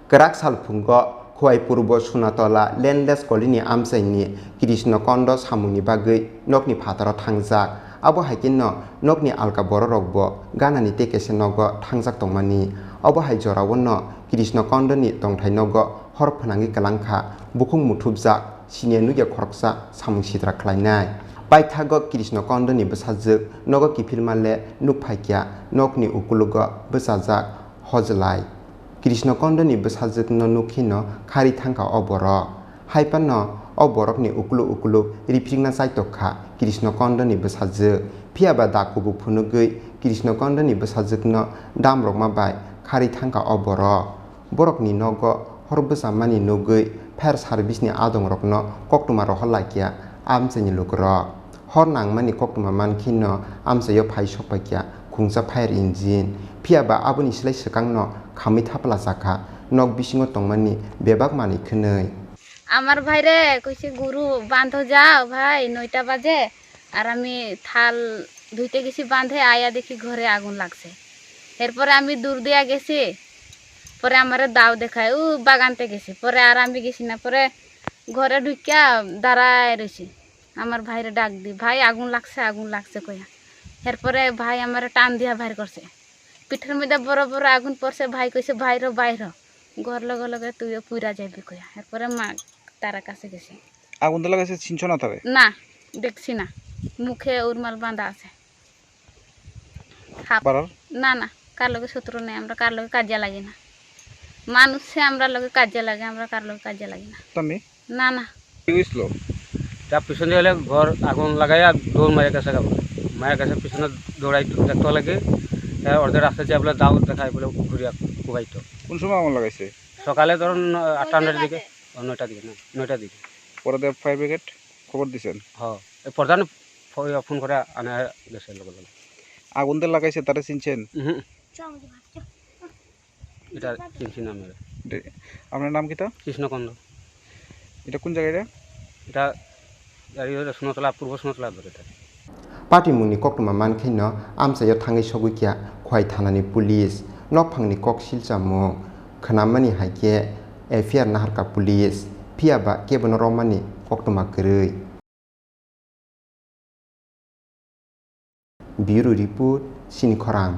Kwrak salphungo Khowai Purbo Sunatola Landless Colony amchaini Krishna Kondo samungni bagwi nokni phataro thangjak. Abo hai kheno nokni alka bororokbo ganani tei kaisa nogo thangjak tongmani. Obo hai jorao no Krishna Kondoni tongthai nogo hor phwnangwi kwlangkha bukhuk muthubjak siniya nukya khoroksa samung sitra khlainai. Paithago Krishna Kondoni bwsajwk nogo kiphilma le nukphaikha nokni ukulugo bwchajak hojlai. Krishna Kondoni bwsajwkno nukkhino khari thangkha o borok. Haiphano o borokni ukluk ukluk riphikna chaitokha Krishna Kondoni bwsajwk. Phiyaba da kubuk phunugwi Krishna Kondoni bwsajwkno damrokma bai khari thangkha o borok. Borokni nogo hor bwchamani nugwi fire service-ni adongrokno koktwma rohorlaikhya amchaini lukurok. Hor nangmani koktwma mankheno amchaio phai sokpaikha khungsa fire engine. Phiyaba aboni slai swkangno khamwi thapla chakha nok bisingo tongmani bebak manwi khwnwi. আমার ভাইরে কইছে, "গুরু বান্ধো যাও ভাই, নয়টা বাজে।" আর আমি থাল ধুইতে গেছি বাঁধে, আয়া দেখি ঘরে আগুন লাগছে। এরপরে আমি দূর দিয়া গেছি, পরে আমারে দাও দেখায়, ও বাগানতে গেছি। পরে আর আমি গেছি না, পরে ঘরে ঢুকিয়া দাঁড়ায় রইছি। আমার ভাইরে ডাক দি, "ভাই, আগুন লাগছে, আগুন লাগছে," কইয়া। এরপরে ভাই আমারে টান দিয়া বাইর করছে। পিঠের মধ্যে বড় বড় আগুন পড়ছে, ভাই কইছে, "বাইর হ, বাইর হ, ঘর লগে লগে তুইও পুইরা যাবি," কইয়া। এরপরে মা তারা কাছে গেছি। আগুন তো লাগাইছে, চিনছো না তবে? না, দেখছি না, মুখে উরমাল বাঁধা আছে। হাত-, বারোর? না, না, কার লগে শত্রু নেই, আমরা কার লগে কাজিয়া লাগি না। মানুষে আমরা লগে কাজিয়া লাগে, আমরা কার লগে কাজিয়া লাগি না। তা মেয়ে? না, না। কি হয়েছিল? তার পিছনে গেলে ঘর আগুন লাগাইয়া দৌড় মারে গেছে গা। মায়ের কাছে পিছনে দৌড়াই দেখতে লাগে, তার অর্ধেক রাস্তা যে বলে দাও দেখায় বলে ঘুরিয়া কুবাইতো। কোন সময় আগুন লাগাইছে? সকালে ধরুন আটটা নয়টার দিকে, ও, নয়টার দিকে না, নয়টার দিকে। পরে দেব ফায়ার ব্রিগেড খবর দিছেন? হ, এই প্রধান ফ-, ফোন করে আনা গেছে লগে লগে। আগুন যে লাগাইছে তারা চিনছেন? হুম। এটা চিনছি না আমরা। দে-, আপনার নাম কিতা? কৃষ্ণকান্ত। এটা কোন জায়গা এটা? এটা এই হলো সোনাতলা, পূর্ব সোনাতলা ধরে এটা। Patimungni koktwma mankhe no amchaio thangwi sogwi kha Khowai thanani police. Nokphangni kok silchamung khwnamani hai khe F I R naharkha police, phiya ba kebono romani koktwma kwrwi. Bureau Report, Sini Khorang.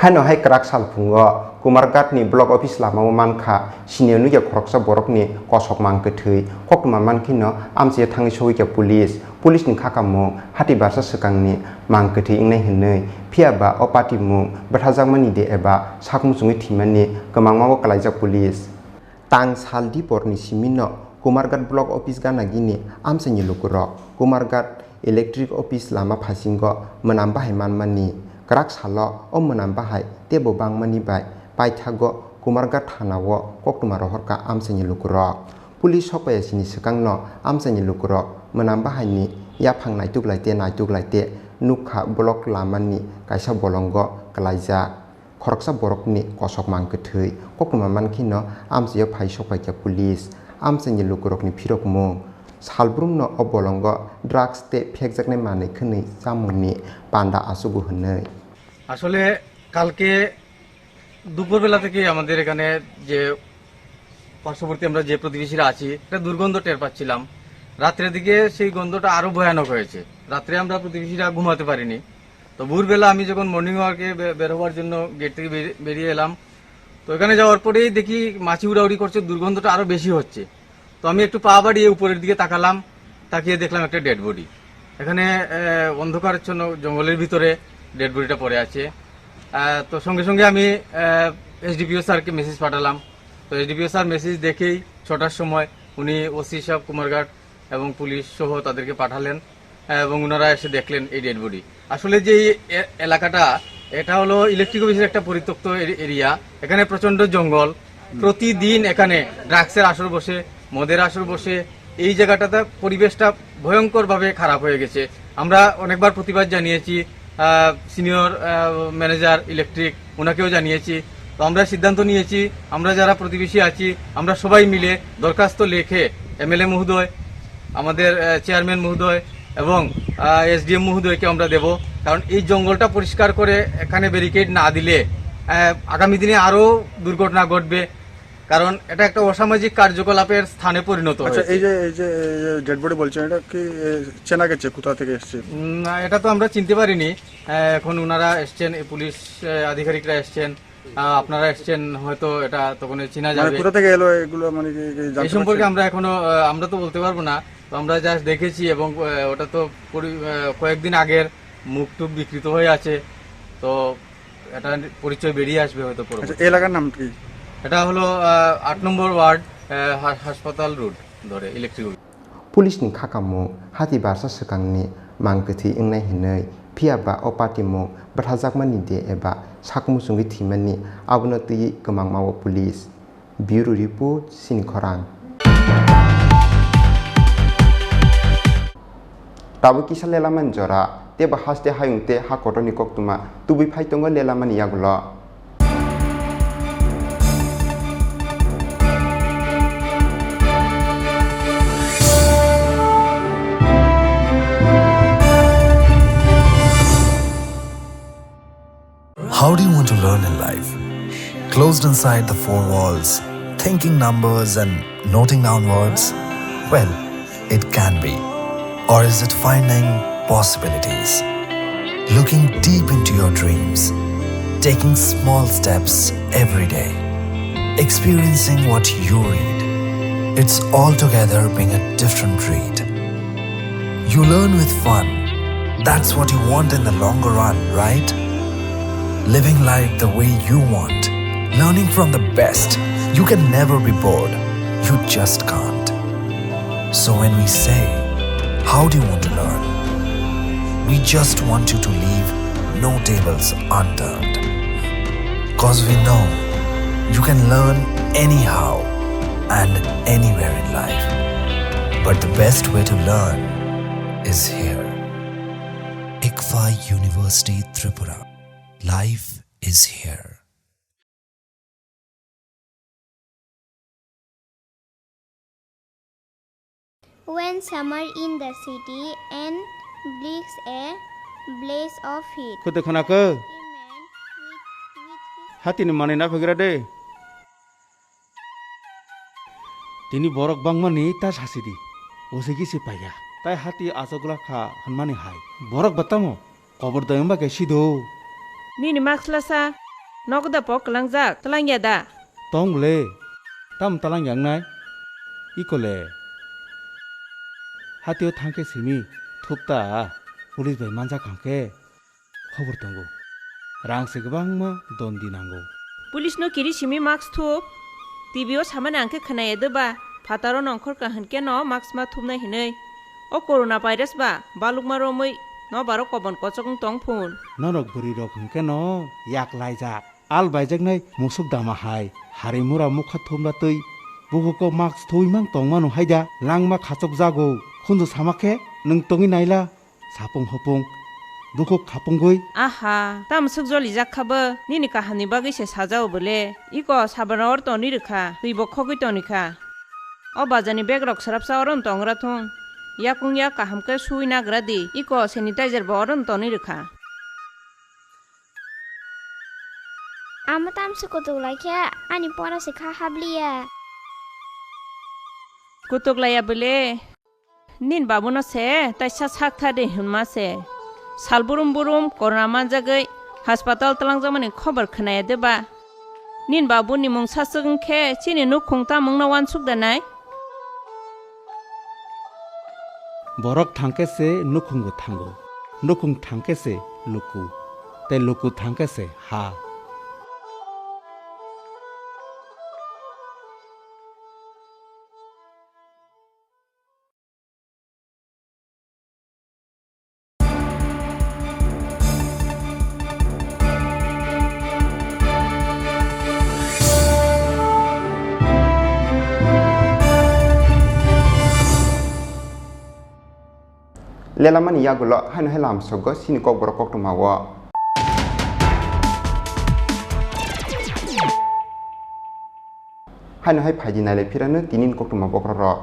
Haino hai kwrak salphungo Kumarghat ni block office lama o mankha sini o nukya khoroksa borok ni kosok mang kwthwi. Koktwma mankhe no amchaio thangwi sogwi kha police. Police ni khakamung hati barsa swkang ni mang kwthwi wngnai hwnwi, phiya ba o patimung bwthajakmani de eba sak muchungwi thwimani kwmangma o kwlaijak police. Tang sal diporni simi no Kumarghat block office gana gini amchaini lukurok Kumarghat electric office lama phasingo mwnam bahai manmani. Kwrak salo o mwnam bahai teibo bangmani bai paithago Kumarghat thana o koktwma rohorkha amchaini lukurok. Police sokpaiya sini swkangno amchaini lukurok mwnam bahaini yaphang naituklaite naituklaite nukha block lamani kaisa bolongo kwlaijak. Khoroksa borokni kosok mang kwthwi koktwma mankheno amchaio phai sokpaikha police. Amchaini lukurokni phirokmung, salbrumno o bolongo drugs tei phekjaknai manwi khwnwi chamungni panda achugo hwnwi. আসলে কালকে দুপুরবেলা থেকে আমাদের এখানে যে পার্শ্ববর্তী আমরা যে প্রতিবেশীরা আছি, একটা দুর্গন্ধ টের পাচ্ছিলাম। রাত্রের দিকে সেই গন্ধটা আরো ভয়ানক হয়েছে। রাত্রে আমরা প্রতিবেশীরা ঘুমাতে পারিনি। তো ভোরবেলা আমি যখন মর্নিং ওয়াকে বে-, বের হওয়ার জন্য গেট থেকে বেরি-, বেরিয়ে এলাম, তো এখানে যাওয়ার পরেই দেখি মাছি উড়াউড়ি করছে, দুর্গন্ধটা আরো বেশি হচ্ছে। তো আমি একটু পা বাড়িয়ে উপরের দিকে তাকালাম, তাকিয়ে দেখলাম একটা ডেড বডি। এখানে, আহ, অন্ধকারাচ্ছন্ন জঙ্গলের ভিতরে ডেড বডিটা পড়ে আছে। আহ, তো সঙ্গে সঙ্গে আমি, আহ, এসডিপিও স্যারকে মেসেজ পাঠালাম। তো এসডিপিও স্যার মেসেজ দেখেই ছটার সময় উনি ওসি সাহেব কুমারঘাট এবং পুলিশ সহ তাদেরকে পাঠালেন, আহ, এবং ওনারা এসে দেখলেন এই ডেড বডি। আসলে যে এই এ-, এলাকাটা, এটা হলো ইলেকট্রিক অফিসের একটা পরিত্যক্ত এরি-, এরিয়া। এখানে প্রচণ্ড জঙ্গল। প্রতিদিন এখানে ড্রাগসের আসর বসে, মদের আসর বসে। এই জায়গাটাতে পরিবেশটা ভয়ঙ্করভাবে খারাপ হয়ে গেছে। আমরা অনেকবার প্রতিবাদ জানিয়েছি, আহ, সিনিয়র, আহ, ম্যানেজার ইলেকট্রিক, ওনাকেও জানিয়েছি। তো আমরা সিদ্ধান্ত নিয়েছি, আমরা যারা প্রতিবেশী আছি, আমরা সবাই মিলে দরখাস্ত লিখে এমএলএ মহোদয়, আমাদের, আহ, চেয়ারম্যান মহোদয় এবং, আহ, এসডিএম মহোদয়কে আমরা দেব। কারণ এই জঙ্গলটা পরিষ্কার করে এখানে ব্যারিকেড না দিলে, আহ, আগামী দিনে আরও দুর্ঘটনা ঘটবে। কারণ এটা একটা অসামাজিক কার্যকলাপের স্থানে পরিণত আচ্ছা, হয়েছে। এই যে, এই যে, এই যে ডেড বডি বলছেন, এটা কি, এ, চেনা গেছে কোথা থেকে এসছে? উম, না, এটা তো আমরা চিনতে পারিনি। আহ, এখন ওনারা এসছেন, এই পুলিশ, আহ, আধিকারিকরা এসছেন, আহ, আপনারা এসছেন, হয়তো এটা তখন চেনা মানে যাবে। কোথা থেকে এলো এগুলো, মানে কি, কি জানতে এই সম্পর্কে পারছেন? আমরা এখনো, আহ, আমরা তো বলতে পারবো না। তো আমরা জাস্ট দেখেছি এবং, আহ, ওটা তো পরি-, আহ, কয়েকদিন আগের মুখ টুক বিকৃত হয়ে আছে। তো এটা পরিচয় বেরিয়ে আসবে হয়তো পরবর্তী। আচ্ছা, এই এলাকার নাম কি? এটা হলো, আহ, আট নম্বর ওয়ার্ড, আহ, হা-, হাসপাতাল রোড ধরে electric. Police ni khakamung hati barsa swkangni mang kwthwi wngnai hwnwi, phiya ba o patimung bwthajakmani de eba sak muchungwi thwimani, abono twiwi kwmangma o police. Bureau Report, Sini Khorang. Tabuk kisa lelamani jora, teibo haste hayung tei ha kotorni koktwma tubui phai tongo lelamani yagulo. How do you want to learn in life? Closed inside the four walls, thinking numbers and noting down words? Well, it can be. Or is it finding possibilities? Looking deep into your dreams, taking small steps every day, experiencing what you read. It's all together being a different read. You learn with fun, That's what you want in the longer run, right? Living life the way you want, learning from the best. You can never be bored. You just can't. So when we say, "How do you want to learn?" We just want you to leave no tables unturned. Cause we know you can learn anyhow and anywhere in life. But the best way to learn is here. ICFAI University Tripura. Life is here. When summer in the city and brings a blaze of heat. Khwtwi khwnakhe. A man with, with his Hatini manwi naphigra de. Tini borok bangmani ta sasi di. Usigi si paiya. Tai hati achukla kha hwnmani hai. Borok ba tamo? Kobor dayung ba khe sido. Nini mask lasa, nogo da pok kwlangjak, twlangya da? Tong le, tam twlangya wngnai? Iko le. Hatio thangkhe simi, thupta, police bai manjak hangkhe, khobor tongo. Rang se kwbangma dondi nango. Police no kiri simi mask thup, T V o samani ang khe khwnaya de ba, phataro nongkhor ka hwn khe no mask ma thupnai hinwi. O corona virus ba balukma romwi no baro kobon kochok wng tong phun. Norok bwrwi rok hwn khe no yak laijak. Al baijaknai musuk dama hai, hari mura mukha thumra twi, bukuko mask thuwi mang tong mano hai da, langma khachok jago, khunju sama khe nwng tongwi naila. Sapung hopung, bukhuk khapungwi. Aha, tamo swk jolijak kha bo, nini kahamni bagwi se sajao bole. Iko sabano oro toni rwkha, twi bo khogwi toni kha. O bazani bag rok swrapsa oro no tongra thung. Yakung yak kaham khe suwi nagra di, iko sanitizer bo oro no toni rwkha. Amo tamse kutuk lai khe ani pora se kha habliya. Kutuk laiya bole. Nin babuno se taisa sak tha de hwnma se. Sal burum burum corona manjagwi hospital twlangjakmani khobor khwnaya de ba? Nin babuni mung saswk wng khe chini nukhung tamungno uansuk da nai? Borok thang khe se nukhungbo thango, nukhung thang khe se luku, tei luku thang khe se ha. Lelamani yagulo haino hai lamsogo chini kokborok koktwma o. Haino hai phaidi nailai phirano tini ni koktwma bokhorok rok.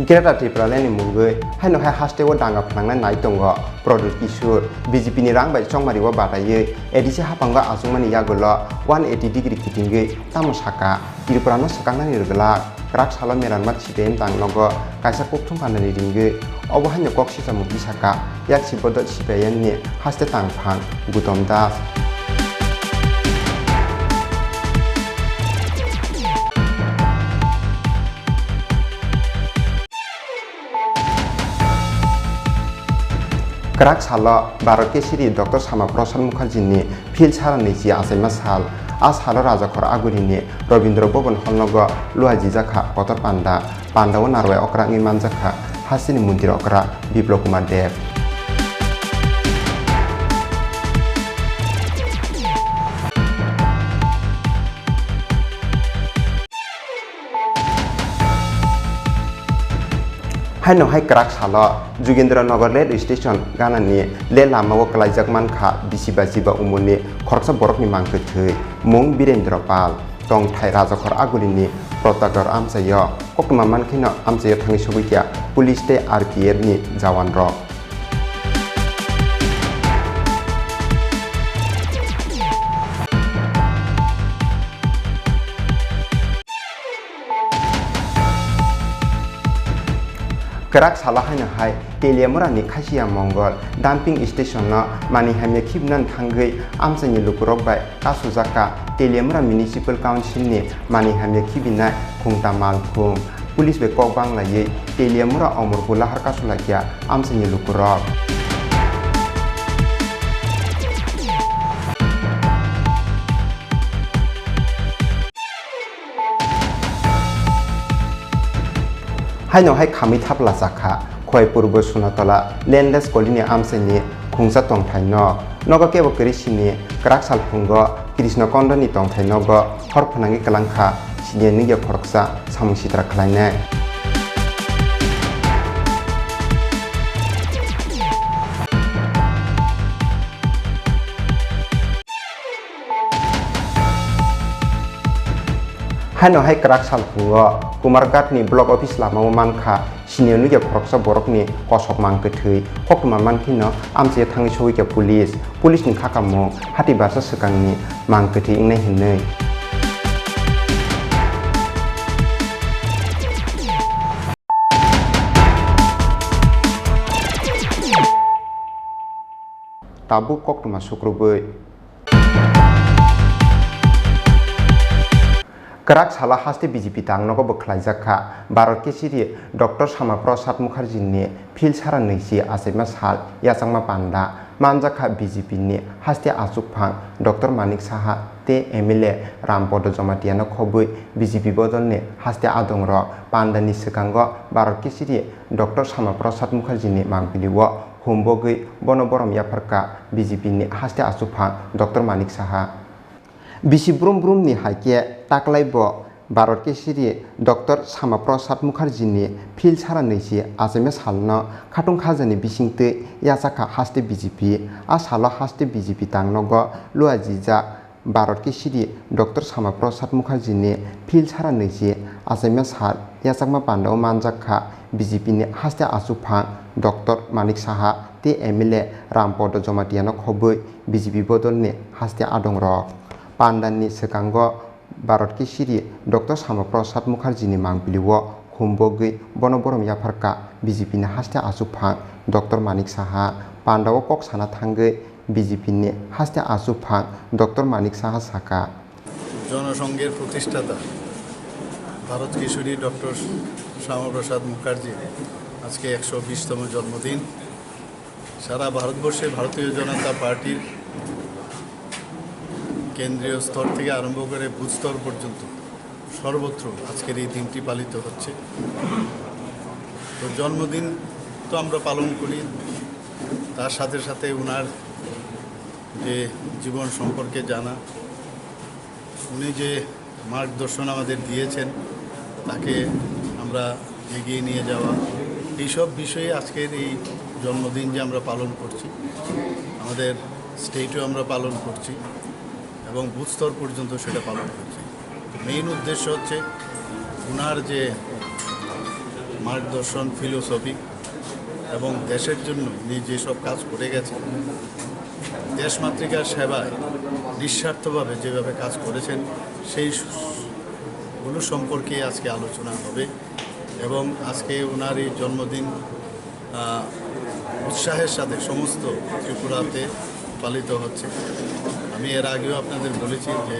Greater Tipraland ni mungwi haino hai haste o danga phnangnai nai tongo Pradyut Kishore, B J P ni rang bai chongmari o bataiwi A D C haphango achukmani yagulo one eighty degree kitingwi tamo saka. Tripura no swkaknani rwglak, kwrak salo Meranma C P I M tang nogo kaisa kokthum pandani ringwi, obo haino kok sichamo tisaka, yak si bodo C P I M ni haste tangphang Gutom Das. Kwrak salo Bharat Keshari Doctor Sama Prasad Mukherjee ni phil sarani chi achaima sal. A salo Rajakhor Agulini Rabindra Bhavan hall nogo luaijijak kha kotor panda. Panda o narwai okra wngwi manjak kha hasteni montri okra Biplab Kumar Deb. Haino hai kwrak salo Jugendra Nagar rail station ganani le lama o kwlaijak mankha bisi ba chiba umorni khoroksa borokni mang kwthwi, mung Birendra Pal, tongthai Rajakhor Agulini Protagor amchaio. Koktwma mankheno amchaio thangwi sogwi kha police tei R P F ni jawan rok. Kwrak salo haino hai Teliamura ni Khasiya Mongol dumping station no manwi hamya khibina thangwi amchaini lukurok bai kasujak kha Teliamura Municipal Council ni manwi hamya khibinai khungta malkhung. Police bai kok banglaiwi Teliamura Omorpur lahar kasu laikya amchaini lukurok. Haino hai khamwi thapla chakha Khowai Purbo Sunatola Landless Colony amchaini khungsa tongthai nok. Nogo kebo kwrwi sini kwrak salphungo Krishna Kondani tongthai nogo hor phwnangwi kwlangkha siniya nukya khoroksa samung sitra khlainai. Haino hai kwrak salphungo Kumarghat ni block office lama o mankha siniya nukya khoroksa borok ni kosok mang kwthwi. Koktwma mankhe no amchai thangwi sogwi kha police. Police ni khakamung hati barsa swkang ni mang kwthwi wngnai hinwi. Tabuk koktwma sukrubwi. Kwrak salo haste B J P tang nogo bo khlaijak kha. Bharat Keshari Doctor Sama Prasad Mukherjee ni phil sara nwichi achaima sal yachakma panda manjak kha B J P ni haste achukphang Doctor Manik Saha tei M L A Rampodo Jamatia no khobwi B J P bodol ni haste adong rok. Panda ni swkango Bharat Keshari Doctor Sama Prasad Mukherjee ni mangpili o humbogwi bono borom yapharkha B J P ni haste achukphang Doctor Manik Saha. Bisi brum brum ni hai khe taklai bo Bharat Keshari Doctor Sama Prasad Mukherjee ni phil sara nwichi achaima sal no khatung khaja ni bisingtwi yachakha haste B J P. A salo haste B J P tang nogo luajijak. Bharat Keshari Doctor Sama Prasad Mukherjee ni phil sara nwichi achaima sal yachakma panda o manjak kha B J P ni haste achukphang Doctor Manik Saha tei M L A Rampodo Jamatia no khobwi B J P bodol ni haste adong rok. Panda ni swkango Bharat Keshari Doctor Sama Prasad Mukherjee ni mangpili o humbogwi bono borom yapharkha B J P ni haste achukphang Doctor Manik Saha. Panda o kok sana thangwi B J P ni haste achukphang Doctor Manik Saha sakha. জনসংঘের প্রতিষ্ঠাতা ভারত কিশোরী ডক্টর শ্যামাপ্রসাদ মুখার্জির আজকে একশো বিশতম জন্মদিন। সারা ভারতবর্ষে ভারতীয় জনতা পার্টির কেন্দ্রীয় স্তর থেকে আরম্ভ করে বুথ স্তর পর্যন্ত সর্বত্র আজকের এই দিনটি পালিত হচ্ছে। তো জন্মদিন তো আমরা পালন করি, তার সাথে সাথে ওনার যে জীবন সম্পর্কে জানা, উনি যে মার্গদর্শন আমাদের দিয়েছেন, তাকে আমরা এগিয়ে নিয়ে যাওয়া, এইসব বিষয়ে আজকের এই জন্মদিন যে আমরা পালন করছি, আমাদের স্টেটেও আমরা পালন করছি এবং বুথ স্তর পর্যন্ত সেটা পালন করছি। মেইন উদ্দেশ্য হচ্ছে ওনার যে মার্গদর্শন, ফিলোসফি এবং দেশের জন্য উনি যেসব কাজ করে গেছেন, দেশমাতৃকার সেবায় নিঃস্বার্থভাবে যেভাবে কাজ করেছেন, সেই সু-, গুলো সম্পর্কে আজকে আলোচনা হবে। এবং আজকে ওনার এই জন্মদিন, আহ, উৎসাহের সাথে সমস্ত ত্রিপুরাতে পালিত হচ্ছে। আমি এর আগেও আপনাদের বলেছি যে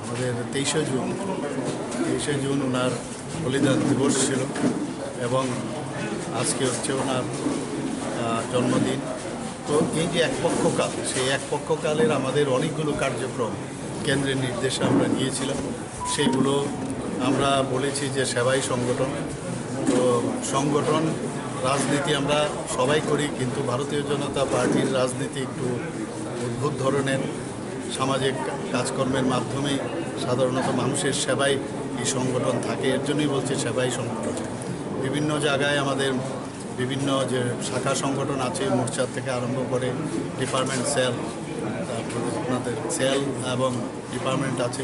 আমাদের তেইশে জুন, তেইশে জুন ওনার বলিদান দিবস ছিল এবং আজকে হচ্ছে ওনার, আহ, জন্মদিন। তো এই যে এক পক্ষকাল, সেই এক পক্ষকালের আমাদের অনেকগুলো কার্যক্রম কেন্দ্রের নির্দেশে আমরা নিয়েছিলাম। সেইগুলো আমরা বলেছি যে সেবাই সংগঠন। তো সংগঠন রাজনীতি আমরা সবাই করি, কিন্তু ভারতীয় জনতা পার্টির রাজনীতি একটু অদ্ভুত ধরনের। সামাজিক কাজকর্মের মাধ্যমেই সাধারণত মানুষের সেবায় এই সংগঠন থাকে, এর জন্যই বলছি সেবাই সংগঠন। বিভিন্ন জায়গায় আমাদের বিভিন্ন যে শাখা সংগঠন আছে, মোর্চা থেকে আরম্ভ করে ডিপার্টমেন্ট সেল, তারপরে আপনাদের সেল এবং ডিপার্টমেন্ট আছে,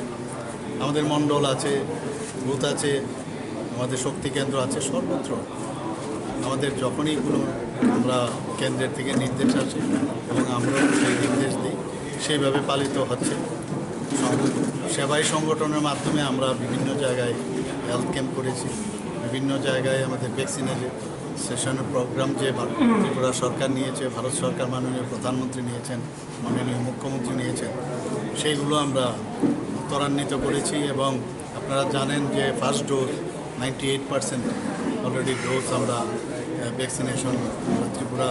আমাদের মণ্ডল আছে, বুথ আছে, আমাদের শক্তি কেন্দ্র আছে, সর্বত্র আমাদের যখনই কোনো আমরা কেন্দ্রের থেকে নির্দেশ আসে এবং আমরাও সেই নির্দেশ দিই, সেইভাবে পালিত হচ্ছে। সং-, সেবাই সংগঠনের মাধ্যমে আমরা বিভিন্ন জায়গায় হেলথ ক্যাম্প করেছি, বিভিন্ন জায়গায় আমাদের ভ্যাকসিনের সেশনের প্রোগ্রাম যে ভার-, ত্রিপুরা সরকার নিয়েছে, ভারত সরকার মাননীয় প্রধানমন্ত্রী নিয়েছেন, মাননীয় মুখ্যমন্ত্রী নিয়েছেন, সেইগুলো আমরা ত্বরান্বিত করেছি। এবং আপনারা জানেন যে first dose ninety eight percent already dose আমরা ভ্যাকসিনেশন ত্রিপুরা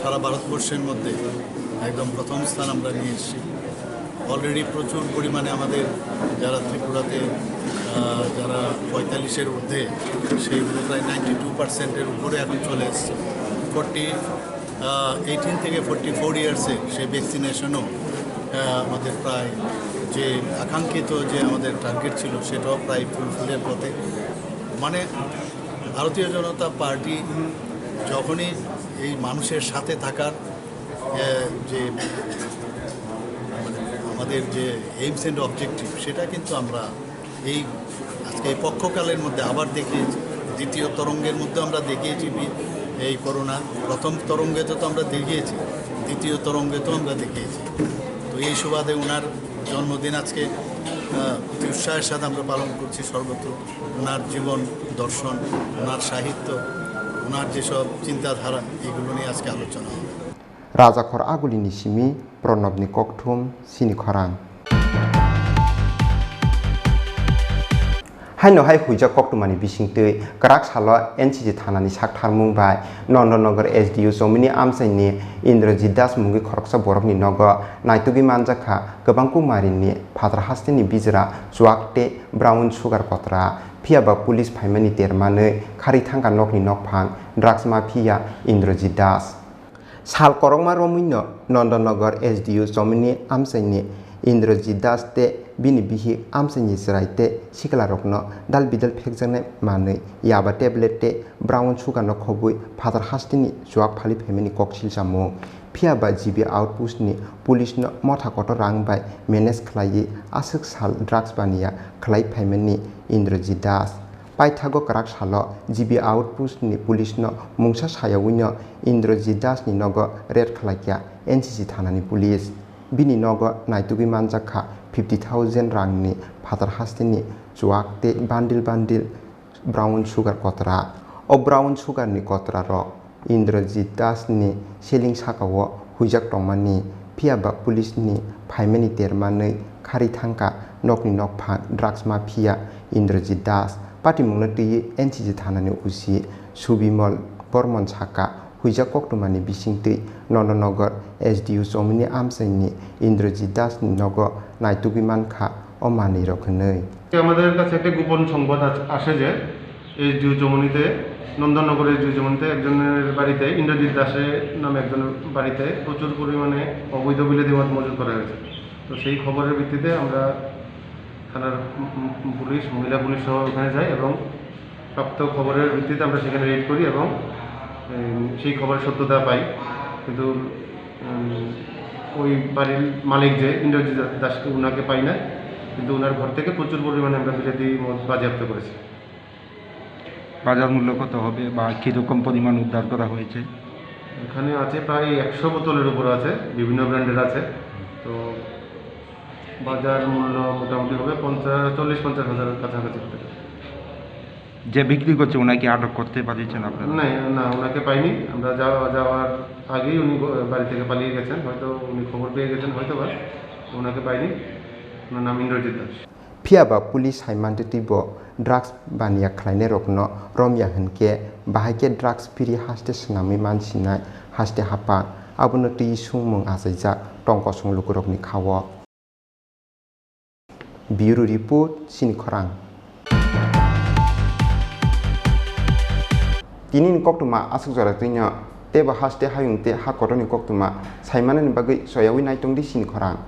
সারা ভারতবর্ষের মধ্যে একদম প্রথম স্থান আমরা নিয়ে এসেছি। অলরেডি প্রচুর পরিমাণে আমাদের যারা ত্রিপুরাতে আহ, যারা পঁয়তাল্লিশের ঊর্ধ্বে, সেইগুলো প্রায় নাইনটি টু পার্সেন্টের উপরে এখন চলে এসছে। ফর্টি এইটিন থেকে ফর্টি ফোর ইয়ার্সে সেই ভ্যাকসিনেশনও আমাদের প্রায় যে আকাঙ্ক্ষিত যে আমাদের টার্গেট ছিল, সেটাও প্রায় ফুলফিলের পথে। মানে, ভারতীয় জনতা পার্টি যখনই এই মানুষের সাথে থাকার আহ, যে আমাদের যে এইমস অ্যান্ড অবজেক্টিভ, সেটা কিন্তু আমরা এই আজকে এই পক্ষকালের মধ্যে আবার দেখিয়েছি। দ্বিতীয় তরঙ্গের মধ্যে আমরা দেখিয়েছি বি- এই করোনা। প্রথম তরঙ্গে তো তো আমরা দেখিয়েছি, দ্বিতীয় তরঙ্গে তো আমরা দেখিয়েছি। তো এই সুবাদে ওনার জন্মদিন আজকে আহ, অতি উৎসাহের সাথে আমরা পালন করছি। সর্বত্র ওনার জীবন দর্শন, ওনার সাহিত্য, ওনার যেসব চিন্তাধারা, এগুলো নিয়ে আজকে আলোচনা হবে। Rajakhor Agulini simi Pranabni kokthum sini khorang. Haino hai huijak koktwmani bisingtwi kwrak salo N C C thanani saktharmung bai Nondonnagar S D U chomini amchaini Indrajit Das mungwi khoroksa borokni nogo naitugwi manjakha kwbang kumarini phatar hasteni bijra chuak tei brown sugar kotra. Phiya ba police phaimani termanwi kharwi thangkha nokni nokphang drugs mafia Indrajit Das. Sal kwrwngma romwino Nondonnagar S D U chomini amchaini Indrajit Das tei bini bihik amchaini chwrai tei siklarokno dal bidal phekjaknai manwi yaba tablet tei brown sugar no khobwi phatar hasteni chuak phali phaimani koksil chamung. Phiya ba G B outpost ni police no motha kotor rang bai manage khlaiwi aswk sal drugs baniya khlai phaimani Indrajit Das. Paithago kwrak salo G B outpost ni police no mungsa sayawino Indrajit Das ni nogo raid khlaikha N C C thanani police. Bini nogo naitugwi manjakha fifty thousand rangni phatar hasteni chuak tei bandil bandil brown sugar kotra. O brown sugar ni kotra rok Indrajit Das ni seleng sakao huijak tongmani, phiya ba police ni phaimani termanwi kharwi thangkha nokni nokphang drugs mafia Indrajit Das. Patimungno twiwi N C C thanani O C Subimol Bormon sakha, huijak koktwmani bisingtwi Nondonnagar S D U chomini amchaini Indrajit Das ni nogo naitugwi mankha o manwirok hwnwi. আমাদের কাছে একটা গোপন সংবাদ আস-, আসে যে এসডিও চমুনিতে, নন্দননগর এসডিও চমুনিতে একজনের বাড়িতে, ইন্দ্রজিৎ দাসের নামে একজনের বাড়িতে প্রচুর পরিমাণে অবৈধ বিলেতি মদ মজুত করা হয়েছে। তো সেই খবরের ভিত্তিতে আমরা থানার, উম, উম, পুলিশ, মহিলা পুলিশ সহ ওখানে যাই এবং প্রাপ্ত খবরের ভিত্তিতে আমরা সেখানে রেড করি এবং, উম, সেই খবরের সত্যতা পাই। কিন্তু, উম, ওই বাড়ির মালিক যে ইন্দ্রজিৎ দাসকে, ওনাকে পাই না, কিন্তু ওনার ঘর থেকে প্রচুর পরিমাণে আমরা বিলেতি মদ বাজেয়াপ্ত করেছি। বাজার মূল্য কত হবে বা কিরকম পরিমাণ উদ্ধার করা হয়েছে? এখানে আছে প্রায় একশো বোতলের উপরে আছে, বিভিন্ন ব্র্যান্ডের আছে। তো বাজার মূল্য মোটামুটি হবে পঞ্চাশ, চল্লিশ পঞ্চাশ হাজারের কাছাকাছি হতে পারে। যে বিক্রি করছে ওনাকে আটক করতে পারছেন আপনারা? না, না, ওনাকে পাইনি। আমরা যাওয়া, যাওয়ার আগেই উনি গ-, বাড়ি থেকে পালিয়ে গেছেন, হয়তো উনি খবর পেয়ে গেছেন হয়তো বা, ওনাকে পাইনি। ওনার নাম ইন্দ্রজিৎ Das. Phiya ba police hai mantwi twibo drugs baniya khlainairokno romya hwn khe, bahai khe drugs phiri haste swnamwi mansinai haste haphang, abono twi sungmung achaijak tong kosong lukurokni kha-o. Bureau Report, Sini Khorang. Tinini koktwma aswk jora twino teibo haste hayung tei ha kotorni koktwma saimanani bagwi soyawi naitongdi Sini Khorang.